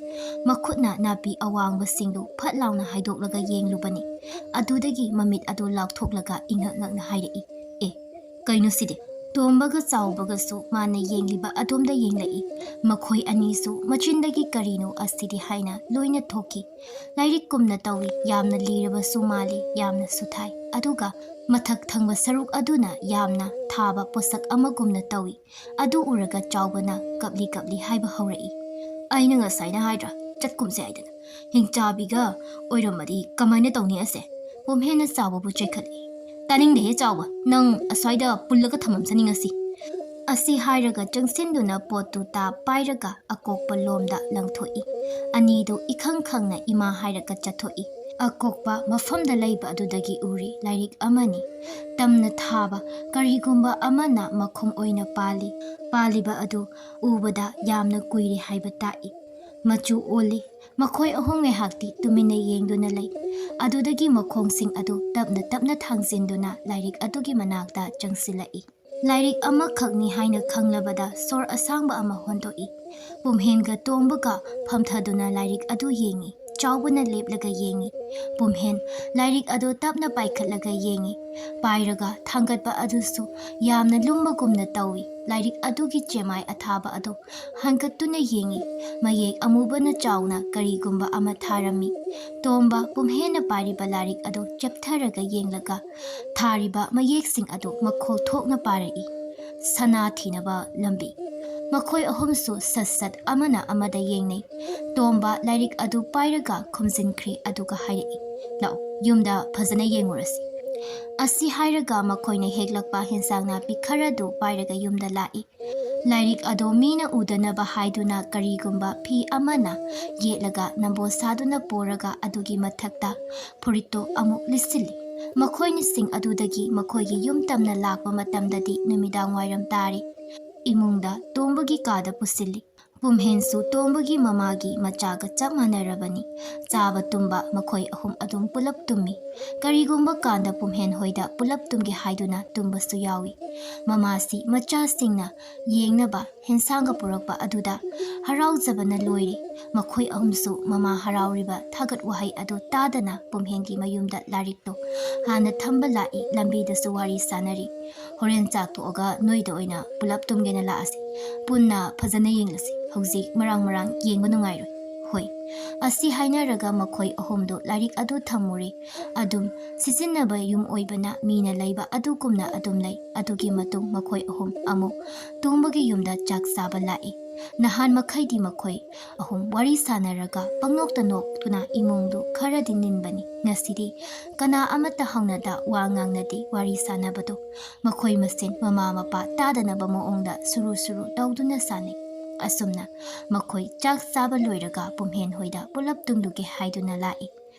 ꯃꯈꯨꯠꯅ ꯅꯥꯄꯤ ꯑꯋꯥꯡꯕꯁꯤꯡꯗꯨ ꯐꯠ ꯂꯥꯎꯅ ꯍꯥꯏꯗꯣꯛꯂꯒ ꯌꯦꯡꯂꯨꯕꯅꯤ꯫ ꯑꯗꯨꯗꯒꯤ ꯃꯃꯤꯠ ꯑꯗꯨ ꯂꯥꯎꯊꯣꯛꯂꯒ ꯏꯉꯛ ꯉꯛꯅ ꯍꯥꯏꯔꯛꯏ, "ꯑꯦ, ꯀꯩꯅꯣ ꯁꯤꯗꯤ?" ꯇꯣꯝꯕꯒ ꯆꯥꯎꯕꯒꯁꯨ ꯃꯥꯅ ꯌꯦꯡꯂꯤꯕ ꯑꯗꯣꯝꯗ ꯌꯦꯡꯂꯛꯏ꯫ ꯃꯈꯣꯏ ꯑꯅꯤꯁꯨ ꯃꯆꯤꯟꯗꯒꯤ "ꯀꯔꯤꯅꯣ ꯑꯁꯤꯗꯤ?" ꯍꯥꯏꯅ ꯂꯣꯏꯅ ꯊꯣꯛꯈꯤ꯫ ꯂꯥꯏꯔꯤꯛ ꯀꯨꯝꯅ ꯇꯧꯏ, ꯌꯥꯝꯅ ꯂꯤꯔꯕꯁꯨ ꯃꯥꯜꯂꯤ, ꯌꯥꯝꯅꯁꯨ ꯊꯥꯏ꯫ ꯑꯗꯨꯒ ꯃꯊꯛ ꯊꯪꯕ ꯁꯔꯨꯛ ꯑꯗꯨꯅ ꯌꯥꯝꯅ ꯊꯥꯕ ꯄꯣꯠꯁꯛ ꯑꯃꯒꯨꯝꯅ ꯇꯧꯏ꯫ ꯑꯗꯨ ꯎꯔꯒ ꯆꯥꯎꯕꯅ ꯀꯞꯂꯤ ꯀꯞꯂꯤ ꯍꯥꯏꯕ ꯍꯧꯔꯛꯏ꯫ "ꯑꯩꯅ ꯉꯁꯥꯏꯅ ꯍꯥꯏꯗ꯭ꯔꯥ, ꯆꯠꯀꯨꯝꯁꯦ ꯍꯥꯏꯗꯅ꯫ ꯍꯤꯡꯆꯥꯕꯤꯒ ꯑꯣꯏꯔꯝꯃꯗꯤ ꯀꯃꯥꯏꯅ ꯇꯧꯅꯤ ꯑꯁꯦ?" ꯄꯨꯝꯍꯦꯟꯅ ꯆꯥꯎꯕꯕꯨ ꯆꯩꯈꯠꯂꯤ꯫ "ꯇꯥꯅꯤꯡꯗꯦꯍꯦ ꯆꯥꯎꯕ, ꯅꯪ ꯑꯁ꯭ꯋꯥꯏꯗ ꯄꯨꯜꯂꯒ ꯊꯝꯃꯝꯁꯅꯤ ꯉꯁꯤ꯫" ꯑꯁꯤ ꯍꯥꯏꯔꯒ ꯆꯪꯁꯤꯟꯗꯨꯅ ꯄꯣꯠꯇꯨ ꯇꯥ ꯄꯥꯏꯔꯒ ꯑꯀꯣꯛꯄ ꯂꯣꯝꯗ ꯂꯪꯊꯣꯛꯏ꯫ ꯑꯅꯤꯗꯨ ꯏꯈꯪ ꯈꯪꯅ ꯏꯃꯥ ꯍꯥꯏꯔꯒ ꯆꯠꯊꯣꯛꯏ꯫ ꯑꯀꯣꯛꯄ ꯃꯐꯝꯗ ꯂꯩꯕ ꯑꯗꯨꯗꯒꯤ ꯎꯔꯤ ꯂꯥꯏꯔꯤꯛ ꯑꯃꯅꯤ꯫ ꯇꯝꯅ ꯊꯥꯕ ꯀꯔꯤꯒꯨꯝꯕ ꯑꯃꯅ ꯃꯈꯣꯡ ꯑꯣꯏꯅ ꯄꯥꯜꯂꯤ꯫ ꯄꯥꯜꯂꯤꯕ ꯑꯗꯨ ꯎꯕꯗ ꯌꯥꯝꯅ ꯀꯨꯏꯔꯦ ꯍꯥꯏꯕ ꯇꯥꯛꯏ꯫ ꯃꯆꯨ ꯑꯣꯜꯂꯤ꯫ ꯃꯈꯣꯏ ꯑꯍꯨꯝ ꯉꯥꯏꯍꯥꯛꯇꯤ ꯇꯨꯃꯤꯟꯅ ꯌꯦꯡꯗꯨꯅ ꯂꯩ꯫ ꯑꯗꯨꯗꯒꯤ ꯃꯈꯣꯡꯁꯤꯡ ꯑꯗꯨ ꯇꯞꯅ ꯇꯞꯅ ꯊꯥꯡꯖꯤꯟꯗꯨꯅ ꯂꯥꯏꯔꯤꯛ ꯑꯗꯨꯒꯤ ꯃꯅꯥꯛꯇ ꯆꯪꯁꯤꯜꯂꯛꯏ꯫ ꯂꯥꯏꯔꯤꯛ ꯑꯃꯈꯛꯅꯤ ꯍꯥꯏꯅ ꯈꯪꯂꯕꯗ ꯁꯣꯔ ꯑꯁꯥꯡꯕ ꯑꯃ ꯍꯣꯟꯗꯣꯛꯏ꯫ ꯄꯨꯝꯍꯦꯟꯒ ꯇꯣꯝꯕꯒ ꯐꯝꯊꯗꯨꯅ ꯂꯥꯏꯔꯤꯛ ꯑꯗꯨ ꯌꯦꯡꯏ꯫ ꯆꯥꯎꯕꯅ ꯂꯦꯞꯂꯒ ꯌꯦꯡꯏ꯫ ꯄꯨꯝꯍꯦꯟ ꯂꯥꯏꯔꯤꯛ ꯑꯗꯨ ꯇꯞꯅ ꯄꯥꯏꯈꯠꯂꯒ ꯌꯦꯡꯏ꯫ ꯄꯥꯏꯔꯒ ꯊꯥꯡꯒꯠꯄ ꯑꯗꯨꯁꯨ ꯌꯥꯝꯅ ꯂꯨꯝꯕꯒꯨꯝꯅ ꯇꯧꯏ꯫ ꯂꯥꯏꯔꯤꯛ ꯑꯗꯨꯒꯤ ꯆꯦꯃꯥꯏ ꯑꯊꯥꯕ ꯑꯗꯨ ꯍꯟꯒꯠꯇꯨꯅ ꯌꯦꯡꯏ꯫ ꯃꯌꯦꯛ ꯑꯃꯨꯕꯅ ꯆꯥꯎꯅ ꯀꯔꯤꯒꯨꯝꯕ ꯑꯃ ꯊꯥꯔꯝꯃꯤ꯫ ꯇꯣꯝꯕ ꯄꯨꯝꯍꯦꯟꯅ ꯄꯥꯏꯔꯤꯕ ꯂꯥꯏꯔꯤꯛ ꯑꯗꯨ ꯆꯦꯞꯊꯔꯒ ꯌꯦꯡꯂꯒ ꯊꯥꯔꯤꯕ ꯃꯌꯦꯛꯁꯤꯡ ꯑꯗꯨ ꯃꯈꯣꯜ ꯊꯣꯛꯅ ꯄꯥꯔꯛꯏ꯫ ꯁꯅꯥ ꯊꯤꯅꯕ ꯂꯝꯕꯤ꯫ ꯃꯈꯣꯏ ꯑꯍꯨꯝꯁꯨ ꯁꯠ ꯁꯠ ꯑꯃꯅ ꯑꯃꯗ ꯌꯦꯡꯅꯩ꯫ ꯇꯣꯝꯕ ꯂꯥꯏꯔꯤꯛ ꯑꯗꯨ ꯄꯥꯏꯔꯒ ꯈꯨꯝꯖꯤꯟꯈ꯭ꯔꯦ, ꯑꯗꯨꯒ ꯍꯥꯏꯔꯛꯏ, "ꯂꯥꯛꯑꯣ, ꯌꯨꯝꯗ ꯐꯖꯅ ꯌꯦꯡꯉꯨꯔꯁꯤ"꯫ ꯑꯁꯤ ꯍꯥꯏꯔꯒ ꯃꯈꯣꯏꯅ ꯍꯦꯛꯂꯛꯄ ꯍꯦꯟꯁꯥꯡ ꯅꯥꯄꯤ ꯈꯔꯗꯨ ꯄꯥꯏꯔꯒ ꯌꯨꯝꯗ ꯂꯥꯛꯏ꯫ ꯂꯥꯏꯔꯤꯛ ꯑꯗꯣ ꯃꯤꯅ ꯎꯗꯅꯕ ꯍꯥꯏꯗꯨꯅ ꯀꯔꯤꯒꯨꯝꯕ ꯐꯤ ꯑꯃꯅ ꯌꯦꯠꯂꯒ ꯅꯝꯕꯣꯜ ꯁꯥꯗꯨꯅ ꯄꯣꯔꯒ ꯑꯗꯨꯒꯤ ꯃꯊꯛꯇ ꯐꯨꯔꯤꯠꯇꯨ ꯑꯃꯨꯛ ꯂꯤꯠꯁꯤꯜꯂꯤ꯫ ꯃꯈꯣꯏꯅꯁꯤꯡ ꯑꯗꯨꯗꯒꯤ ꯃꯈꯣꯏꯒꯤ ꯌꯨꯝ ꯇꯝꯅ ꯂꯥꯛꯄ ꯃꯇꯝꯗꯗꯤ ꯅꯨꯃꯤꯗꯥꯡ ꯋꯥꯏꯔꯝ ꯇꯥꯔꯦ꯫ ꯏꯃꯨꯡꯗ ꯇꯣꯝꯕꯒꯤ ꯀꯥꯗ ꯄꯨꯁꯤꯜꯂꯤ꯫ ꯄꯨꯝꯍꯦꯟꯁꯨ ꯇꯣꯝꯕꯒꯤ ꯃꯃꯥꯒꯤ ꯃꯆꯥꯒ ꯆꯞ ꯃꯥꯟꯅꯔꯕꯅꯤ꯫ ꯆꯥꯕ ꯇꯨꯝꯕ ꯃꯈꯣꯏ ꯑꯍꯨꯝ ꯑꯗꯨꯝ ꯄꯨꯂꯞ ꯇꯨꯝꯃꯤ꯫ ꯀꯔꯤꯒꯨꯝꯕ ꯀꯥꯟꯗ ꯄꯨꯝꯍꯦꯟ ꯍꯣꯏꯗ ꯄꯨꯂꯞ ꯇꯨꯝꯒꯦ ꯍꯥꯏꯗꯨꯅ ꯇꯨꯝꯕꯁꯨ ꯌꯥꯎꯏ꯫ ꯃꯃꯥꯁꯤ ꯃꯆꯥꯁꯤꯡꯅ ꯌꯦꯡꯅꯕ ꯍꯦꯟꯁꯥꯡꯒ ꯄꯨꯔꯛꯄ ꯑꯗꯨꯗ ꯍꯔꯥꯎꯖꯕꯅ ꯂꯣꯏꯔꯦ꯫ ꯃꯈꯣꯏ ꯑꯍꯨꯝꯁꯨ ꯃꯃꯥ ꯍꯔꯥꯎꯔꯤꯕ ꯊꯥꯒꯠ ꯋꯥꯍꯩ ꯑꯗꯨ ꯇꯥꯗꯅ ꯄꯨꯝꯍꯦꯟꯒꯤ ꯃꯌꯨꯝꯗ ꯂꯥꯏꯔꯤꯛꯇꯣ ꯍꯥꯟꯅ ꯊꯝꯕ ꯂꯥꯛꯏ꯫ ꯂꯝꯕꯤꯗꯁꯨ ꯋꯥꯔꯤ ꯁꯥꯟꯅꯔꯤ꯫ "ꯍꯣꯔꯦꯟ ꯆꯥꯛ ꯇꯣꯛꯑꯒ ꯅꯣꯏꯗ ꯑꯣꯏꯅ ꯄꯨꯂꯞ ꯇꯨꯝꯒꯦꯅ ꯂꯥꯛꯑꯁꯤ꯫ ꯄꯨꯟꯅ ꯐꯖꯅ ꯌꯦꯡꯂꯁꯤ꯫ ꯍꯧꯖꯤꯛ ꯃꯔꯥꯡ ꯃꯔꯥꯡ ꯌꯦꯡꯕ ꯅꯨꯡꯉꯥꯏꯔꯣꯏ"꯫ "ꯍꯣꯏ"꯫ ꯑꯁꯤ ꯍꯥꯏꯅꯔꯒ ꯃꯈꯣꯏ ꯑꯍꯨꯝꯗꯨ ꯂꯥꯏꯔꯤꯛ ꯑꯗꯨ ꯊꯝꯃꯨꯔꯦ꯫ ꯑꯗꯨꯝ ꯁꯤꯖꯤꯟꯅꯕ ꯌꯨꯝ ꯑꯣꯏꯕꯅ ꯃꯤꯅ ꯂꯩꯕ ꯑꯗꯨꯒꯨꯝꯅ ꯑꯗꯨꯝ ꯂꯩ꯫ ꯑꯗꯨꯒꯤ ꯃꯇꯨꯡ ꯃꯈꯣꯏ ꯑꯍꯨꯝ ꯑꯃꯨꯛ ꯇꯣꯝꯕꯒꯤ ꯌꯨꯝꯗ ꯆꯥꯛ ꯆꯥꯕ ꯂꯥꯛꯏ꯫ ꯅꯍꯥꯟ ꯃꯈꯩꯗꯤ ꯃꯈꯣꯏ ꯑꯍꯨꯝ ꯋꯥꯔꯤ ꯁꯥꯟꯅꯔꯒ ꯄꯪꯅꯣꯛꯇ ꯅꯣꯛꯇꯨꯅ ꯏꯃꯨꯡꯗꯨ ꯈꯔꯗꯤ ꯅꯤꯟꯕꯅꯤ꯫ ꯉꯁꯤꯗꯤ ꯀꯅꯥ ꯑꯃꯠꯇ ꯍꯧꯅꯗ ꯋꯥ ꯉꯥꯡꯅꯗꯦ꯫ ꯋꯥꯔꯤ ꯁꯥꯟꯅꯕꯗꯨ ꯃꯈꯣꯏ ꯃꯁꯦꯟ ꯃꯃꯥ ꯃꯄꯥ ꯇꯥꯗꯅꯕ ꯃꯑꯣꯡꯗ ꯁꯨꯔꯨ ꯁꯨꯔꯨ ꯇꯧꯗꯨꯅ ꯁꯥꯟꯅꯩ꯫ ꯑꯁꯨꯝꯅ ꯃꯈꯣꯏ ꯆꯥꯛ ꯆꯥꯕ ꯂꯣꯏꯔꯒ ꯄꯨꯝꯍꯦꯟ ꯍꯣꯏꯗ ꯄꯨꯂꯞ ꯇꯨꯝꯂꯨꯒꯦ ꯍꯥꯏꯗꯨꯅ ꯂꯥꯛꯏ꯫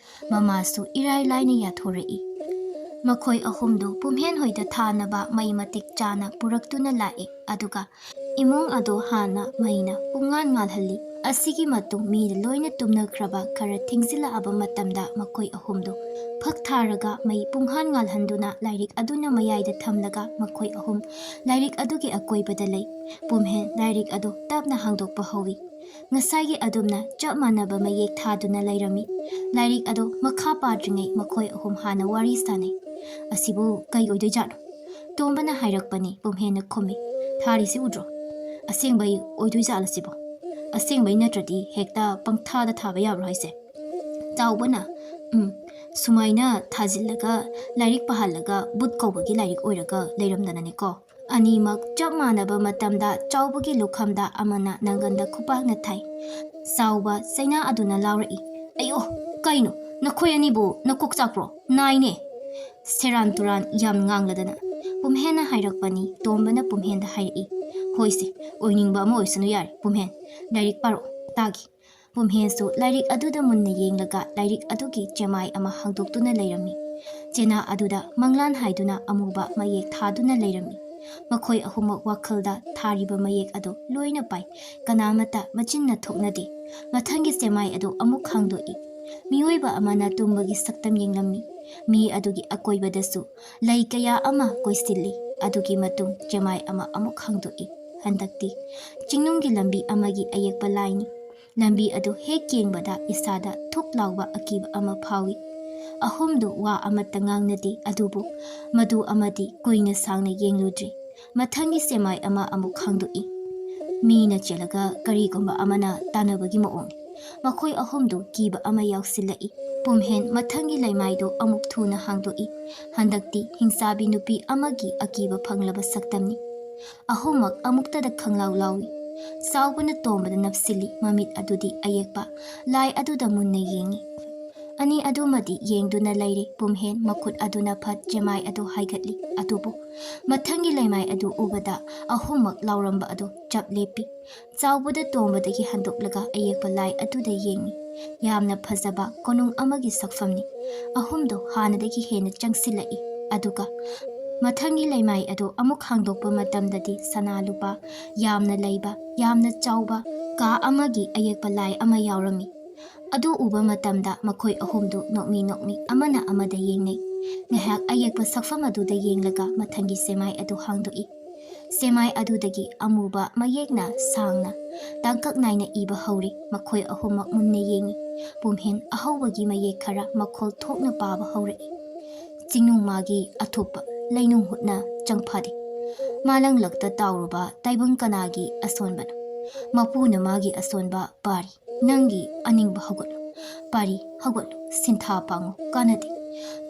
ꯃꯃꯥꯁꯨ ꯏꯔꯥꯏ ꯂꯥꯏꯅ ꯌꯥꯊꯣꯔꯛꯏ꯫ ꯃꯈꯣꯏ ꯑꯍꯨꯝꯗꯨ ꯄꯨꯝꯍꯦꯟ ꯍꯣꯏꯗ ꯊꯥꯅꯕ ꯃꯩ ꯃꯇꯤꯛ ꯆꯥꯅ ꯄꯨꯔꯛꯇꯨꯅ ꯂꯥꯛꯏ꯫ ꯑꯗꯨꯒ ꯏꯃꯨꯡ ꯑꯗꯨ ꯍꯥꯟꯅ ꯃꯩꯅ ꯄꯨꯡꯉꯥꯟ ꯉꯥꯜꯍꯜꯂꯤ꯫ ꯑꯁꯤꯒꯤ ꯃꯇꯨꯡ ꯃꯤꯅ ꯂꯣꯏꯅ ꯇꯨꯝꯅꯈ꯭ꯔꯕ ꯈꯔ ꯊꯦꯡꯖꯤꯜꯂꯛꯑꯕ ꯃꯇꯝꯗ ꯃꯈꯣꯏ ꯑꯍꯨꯝꯗꯨ ꯐꯛ ꯊꯥꯔꯒ ꯃꯩ ꯄꯨꯡꯍꯥꯟ ꯉꯥꯜꯍꯟꯗꯨꯅ ꯂꯥꯏꯔꯤꯛ ꯑꯗꯨꯅ ꯃꯌꯥꯏꯗ ꯊꯝꯂꯒ ꯃꯈꯣꯏ ꯑꯍꯨꯝ ꯂꯥꯏꯔꯤꯛ ꯑꯗꯨꯒꯤ ꯑꯀꯣꯏꯕꯗ ꯂꯩ꯫ ꯄꯨꯝꯍꯦꯟ ꯂꯥꯏꯔꯤꯛ ꯑꯗꯨ ꯇꯞꯅ ꯍꯥꯡꯗꯣꯛꯄ ꯍꯧꯏ꯫ ꯉꯁꯥꯏꯒꯤ ꯑꯗꯨꯝꯅ ꯆꯞ ꯃꯥꯟꯅꯕ ꯃꯌꯦꯛ ꯊꯥꯗꯨꯅ ꯂꯩꯔꯝꯃꯤ꯫ ꯂꯥꯏꯔꯤꯛ ꯑꯗꯨ ꯃꯈꯥ ꯄꯥꯗ꯭ꯔꯤꯉꯩ ꯃꯈꯣꯏ ꯑꯍꯨꯝ ꯍꯥꯟꯅ ꯋꯥꯔꯤ ꯁꯥꯅꯩ꯫ "ꯑꯁꯤꯕꯨ ꯀꯩ ꯑꯣꯏꯗꯣꯏꯖꯥꯠꯅꯣ?" ꯇꯣꯝꯕꯅ ꯍꯥꯏꯔꯛꯄꯅꯤ꯫ ꯄꯨꯝꯍꯦꯟꯅ ꯈꯨꯝꯃꯤ, "ꯊꯥꯔꯤꯁꯤ ꯎꯗ꯭ꯔꯣ? ꯑꯁꯦꯡꯕꯩ ꯑꯣꯏꯗꯣꯏꯖꯥꯠꯂ ꯁꯤꯕꯣ? ꯑꯁꯦꯡꯕꯩ ꯅꯠꯇ꯭ꯔꯗꯤ ꯍꯦꯛꯇ ꯄꯪꯊꯥꯗ ꯊꯥꯕ ꯌꯥꯕ꯭ꯔꯣ ꯍꯥꯏꯁꯦ?" ꯆꯥꯎꯕꯅ, "ꯎꯝ, ꯁꯨꯃꯥꯏꯅ ꯊꯥꯖꯤꯜꯂꯒ ꯂꯥꯏꯔꯤꯛ ꯄꯥꯍꯜꯂꯒ ꯕꯨꯠ ꯀꯧꯕꯒꯤ ꯂꯥꯏꯔꯤꯛ ꯑꯣꯏꯔꯒ ꯂꯩꯔꯝꯗꯅꯅꯦꯀꯣ"꯫ ꯑꯅꯤꯃꯛ ꯆꯞ ꯃꯥꯟꯅꯕ ꯃꯇꯝꯗ ꯆꯥꯎꯕꯒꯤ ꯂꯨꯈꯝꯗ ꯑꯃꯅ ꯅꯪꯒꯟꯗ ꯈꯨꯄꯥꯛꯅ ꯊꯥꯏ꯫ ꯆꯥꯎꯕ ꯆꯩꯅꯥ ꯑꯗꯨꯅ ꯂꯥꯎꯔꯛꯏ, "ꯑꯌꯣ, ꯀꯩꯅꯣ? ꯅꯈꯣꯏ ꯑꯅꯤꯕꯨ ꯅꯀꯣꯛ ꯆꯥꯛꯄ꯭ꯔꯣ? ꯅꯥꯏꯅꯦ!" ꯁꯦꯔꯥꯟ ꯇꯨꯔꯥꯟ ꯌꯥꯝ ꯉꯥꯡꯂꯗꯅ ꯄꯨꯝꯍꯦꯟꯅ ꯍꯥꯏꯔꯛꯄꯅꯤ꯫ ꯇꯣꯝꯕꯅ ꯄꯨꯝꯍꯦꯟꯗ ꯍꯥꯏꯔꯛꯏ, "ꯍꯣꯏꯁꯦ, ꯑꯣꯏꯅꯤꯡꯕ ꯑꯃ ꯑꯣꯏꯁꯅꯨ ꯌꯥꯔꯦ ꯄꯨꯝꯍꯦꯟ꯫ ꯂꯥꯏꯔꯤꯛ ꯄꯥꯔꯛꯑꯣ, ꯇꯥꯒꯦ"꯫ ꯄꯨꯝꯍꯦꯟꯁꯨ ꯂꯥꯏꯔꯤꯛ ꯑꯗꯨꯗ ꯃꯨꯟꯅ ꯌꯦꯡꯂꯒ ꯂꯥꯏꯔꯤꯛ ꯑꯗꯨꯒꯤ ꯆꯦꯃꯥꯏ ꯑꯃ ꯍꯥꯡꯗꯣꯛꯇꯨꯅ ꯂꯩꯔꯝꯃꯤ꯫ ꯆꯦꯅꯥ ꯑꯗꯨꯗ ꯃꯪꯂꯥꯟ ꯍꯥꯏꯗꯨꯅ ꯑꯃꯨꯕ ꯃꯌꯦꯛ ꯊꯥꯗꯨꯅ ꯂꯩꯔꯝꯃꯤ꯫ ꯃꯈꯣꯏ ꯑꯍꯨꯝꯃꯛ ꯋꯥꯈꯜꯗ ꯊꯥꯔꯤꯕ ꯃꯌꯦꯛ ꯑꯗꯨ ꯂꯣꯏꯅ ꯄꯥꯏ꯫ ꯀꯅꯥꯃꯠꯇ ꯃꯆꯤꯟꯅ ꯊꯣꯛꯅꯗꯦ꯫ ꯃꯊꯪꯒꯤ ꯆꯦꯃꯥꯏ ꯑꯗꯨ ꯑꯃꯨꯛ ꯍꯥꯡꯗꯣꯛꯏ꯫ ꯃꯤꯑꯣꯏꯕ ꯑꯃꯅ ꯇꯨꯝꯕꯒꯤ ꯁꯛꯇꯝ ꯌꯦꯡꯂꯝꯃꯤ꯫ ꯃꯤ ꯑꯗꯨꯒꯤ ꯑꯀꯣꯏꯕꯗꯁꯨ ꯂꯩ ꯀꯌꯥ ꯑꯃ ꯀꯣꯏꯁꯤꯜꯂꯤ꯫ ꯑꯗꯨꯒꯤ ꯃꯇꯨꯡ ꯆꯦꯃꯥꯏ ꯑꯃ ꯑꯃꯨꯛ ꯍꯥꯡꯗꯣꯛꯏ꯫ ꯍꯟꯗꯛꯇꯤ ꯆꯤꯡꯅꯨꯡꯒꯤ ꯂꯝꯕꯤ ꯑꯃꯒꯤ ꯑꯌꯦꯛꯄ ꯂꯥꯏꯅꯤ꯫ ꯂꯝꯕꯤ ꯑꯗꯨ ꯍꯦꯛ ꯌꯦꯡꯕꯗ ꯏꯁꯥꯗ ꯊꯨꯛ ꯂꯥꯎꯕ ꯑꯀꯤꯕ ꯑꯃ ꯐꯥꯎꯏ꯫ ꯑꯍꯨꯝꯗꯨ ꯋꯥ ꯑꯃꯠꯇ ꯉꯥꯡꯅꯗꯦ, ꯑꯗꯨꯕꯨ ꯃꯗꯨ ꯑꯃꯗꯤ ꯀꯨꯏꯅ ꯁꯥꯡꯅ ꯌꯦꯡꯂꯨꯗ꯭ꯔꯤ꯫ ꯃꯊꯪꯒꯤ ꯆꯦꯃꯥꯏ ꯑꯃ ꯑꯃꯨꯛ ꯍꯥꯡꯗꯣꯛꯏ꯫ ꯃꯤꯅ ꯆꯦꯜꯂꯒ ꯀꯔꯤꯒꯨꯝꯕ ꯑꯃꯅ ꯇꯥꯟꯅꯕꯒꯤ ꯃꯑꯣꯡꯅꯤ꯫ ꯃꯈꯣꯏ ꯑꯍꯨꯝꯗꯨ ꯀꯤꯕ ꯑꯃ ꯌꯥꯎꯁꯤꯜꯂꯛꯏ꯫ ꯄꯨꯝꯍꯦꯟ ꯃꯊꯪꯒꯤ ꯂꯩꯃꯥꯏꯗꯨ ꯑꯃꯨꯛ ꯊꯨꯅ ꯍꯥꯡꯗꯣꯛꯏ꯫ ꯍꯟꯗꯛꯇꯤ ꯍꯤꯡꯆꯥꯕꯤ ꯅꯨꯄꯤ ꯑꯃꯒꯤ ꯑꯀꯤꯕ ꯐꯪꯂꯕ ꯁꯛꯇꯝꯅꯤ꯫ ꯑꯍꯨꯝꯃꯛ ꯑꯃꯨꯛꯇꯗ ꯈꯪꯂꯥꯎ ꯂꯥꯎꯏ꯫ ꯆꯥꯎꯕꯅ ꯇꯣꯝꯕꯗ ꯅꯞꯁꯤꯜꯂꯤ, ꯃꯃꯤꯠ ꯑꯗꯨꯗꯤ ꯑꯌꯦꯛꯄ ꯂꯥꯏ ꯑꯗꯨꯗ ꯃꯨꯟꯅ ꯌꯦꯡꯏ꯫ ꯑꯅꯤ ꯑꯗꯨꯃꯗꯤ ꯌꯦꯡꯗꯨꯅ ꯂꯩꯔꯦ꯫ ꯄꯨꯝꯍꯦꯟ ꯃꯈꯨꯠ ꯑꯗꯨꯅ ꯐꯠ ꯆꯦꯃꯥꯏ ꯑꯗꯨ ꯍꯥꯏꯒꯠꯂꯤ꯫ ꯑꯗꯨꯕꯨ ꯃꯊꯪꯒꯤ ꯂꯩꯃꯥꯏ ꯑꯗꯨ ꯎꯕꯗ ꯑꯍꯨꯝꯃꯛ ꯂꯥꯎꯔꯝꯕ ꯑꯗꯨ ꯆꯞ ꯂꯦꯞꯄꯤ꯫ ꯆꯥꯎꯕꯗ ꯇꯣꯝꯕꯗꯒꯤ ꯍꯟꯗꯣꯛꯂꯒ ꯑꯌꯦꯛꯄ ꯂꯥꯏ ꯑꯗꯨꯗ ꯌꯦꯡꯏ꯫ ꯌꯥꯝꯅ ꯐꯖꯕ ꯀꯣꯅꯨꯡ ꯑꯃꯒꯤ ꯁꯛꯐꯝꯅꯤ꯫ ꯑꯍꯨꯝꯗꯣ ꯍꯥꯟꯅꯗꯒꯤ ꯍꯦꯟꯅ ꯆꯪꯁꯤꯜꯂꯛꯏ꯫ ꯑꯗꯨꯒ ꯃꯊꯪꯒꯤ ꯂꯩꯃꯥꯏ ꯑꯗꯨ ꯑꯃꯨꯛ ꯍꯥꯡꯗꯣꯛꯄ ꯃꯇꯝꯗꯗꯤ ꯁꯅꯥ ꯂꯨꯄꯥ ꯌꯥꯝꯅ ꯂꯩꯕ, ꯌꯥꯝꯅ ꯆꯥꯎꯕ ꯀꯥ ꯑꯃꯒꯤ ꯑꯌꯦꯛꯄ ꯂꯥꯏ ꯑꯃ ꯌꯥꯎꯔꯝꯃꯤ꯫ ꯑꯗꯨ ꯎꯕ ꯃꯇꯝꯗ ꯃꯈꯣꯏ ꯑꯍꯨꯝꯗꯨ ꯅꯣꯛꯃꯤ ꯅꯣꯛꯃꯤ ꯑꯃꯅ ꯑꯃꯗ ꯌꯦꯡꯅꯩ꯫ ꯉꯥꯏꯍꯥꯛ ꯑꯌꯦꯛꯄ ꯁꯛꯐꯝ ꯑꯗꯨꯗ ꯌꯦꯡꯂꯒ ꯃꯊꯪꯒꯤ ꯆꯦꯃꯥꯏ ꯑꯗꯨ ꯍꯥꯡꯗꯣꯛꯏ꯫ ꯆꯦꯃꯥꯏ ꯑꯗꯨꯗꯒꯤ ꯑꯃꯨꯕ ꯃꯌꯦꯛꯅ ꯁꯥꯡꯅ ꯇꯥꯡꯀꯛ ꯅꯥꯏꯅ ꯏꯕ ꯍꯧꯔꯤ꯫ ꯃꯈꯣꯏ ꯑꯍꯨꯝꯃꯛ ꯃꯨꯟꯅ ꯌꯦꯡꯏ꯫ ꯄꯨꯝꯍꯦꯟ ꯑꯍꯧꯕꯒꯤ ꯃꯌꯦꯛ ꯈꯔ ꯃꯈꯣꯜ ꯊꯣꯛꯅ ꯄꯥꯕ ꯍꯧꯔꯛꯏ꯫ ꯆꯤꯡꯅꯨꯡ ꯃꯥꯒꯤ ꯑꯊꯨꯞꯄ ꯂꯩꯅꯨꯡ ꯍꯨꯠꯅ ꯆꯪꯐꯥꯗꯦ꯫ ꯃꯥꯂꯪꯂꯛꯇ ꯇꯥꯎꯔꯨꯕ ꯇꯥꯏꯕꯪ ꯀꯅꯥꯒꯤ ꯑꯁꯣꯟꯕꯅꯣ? ꯃꯄꯨꯅ ꯃꯥꯒꯤ ꯑꯁꯣꯟꯕ ꯄꯥꯔꯤ꯫ ꯅꯪꯒꯤ ꯑꯅꯤꯡꯕ ꯍꯧꯒꯠꯂꯨ꯫ ꯄꯥꯔꯤ ꯍꯧꯒꯠꯂꯨ꯫ ꯁꯤꯟꯊꯥ ꯄꯥꯡꯉꯨ꯫ ꯀꯥꯟꯅꯗꯦ꯫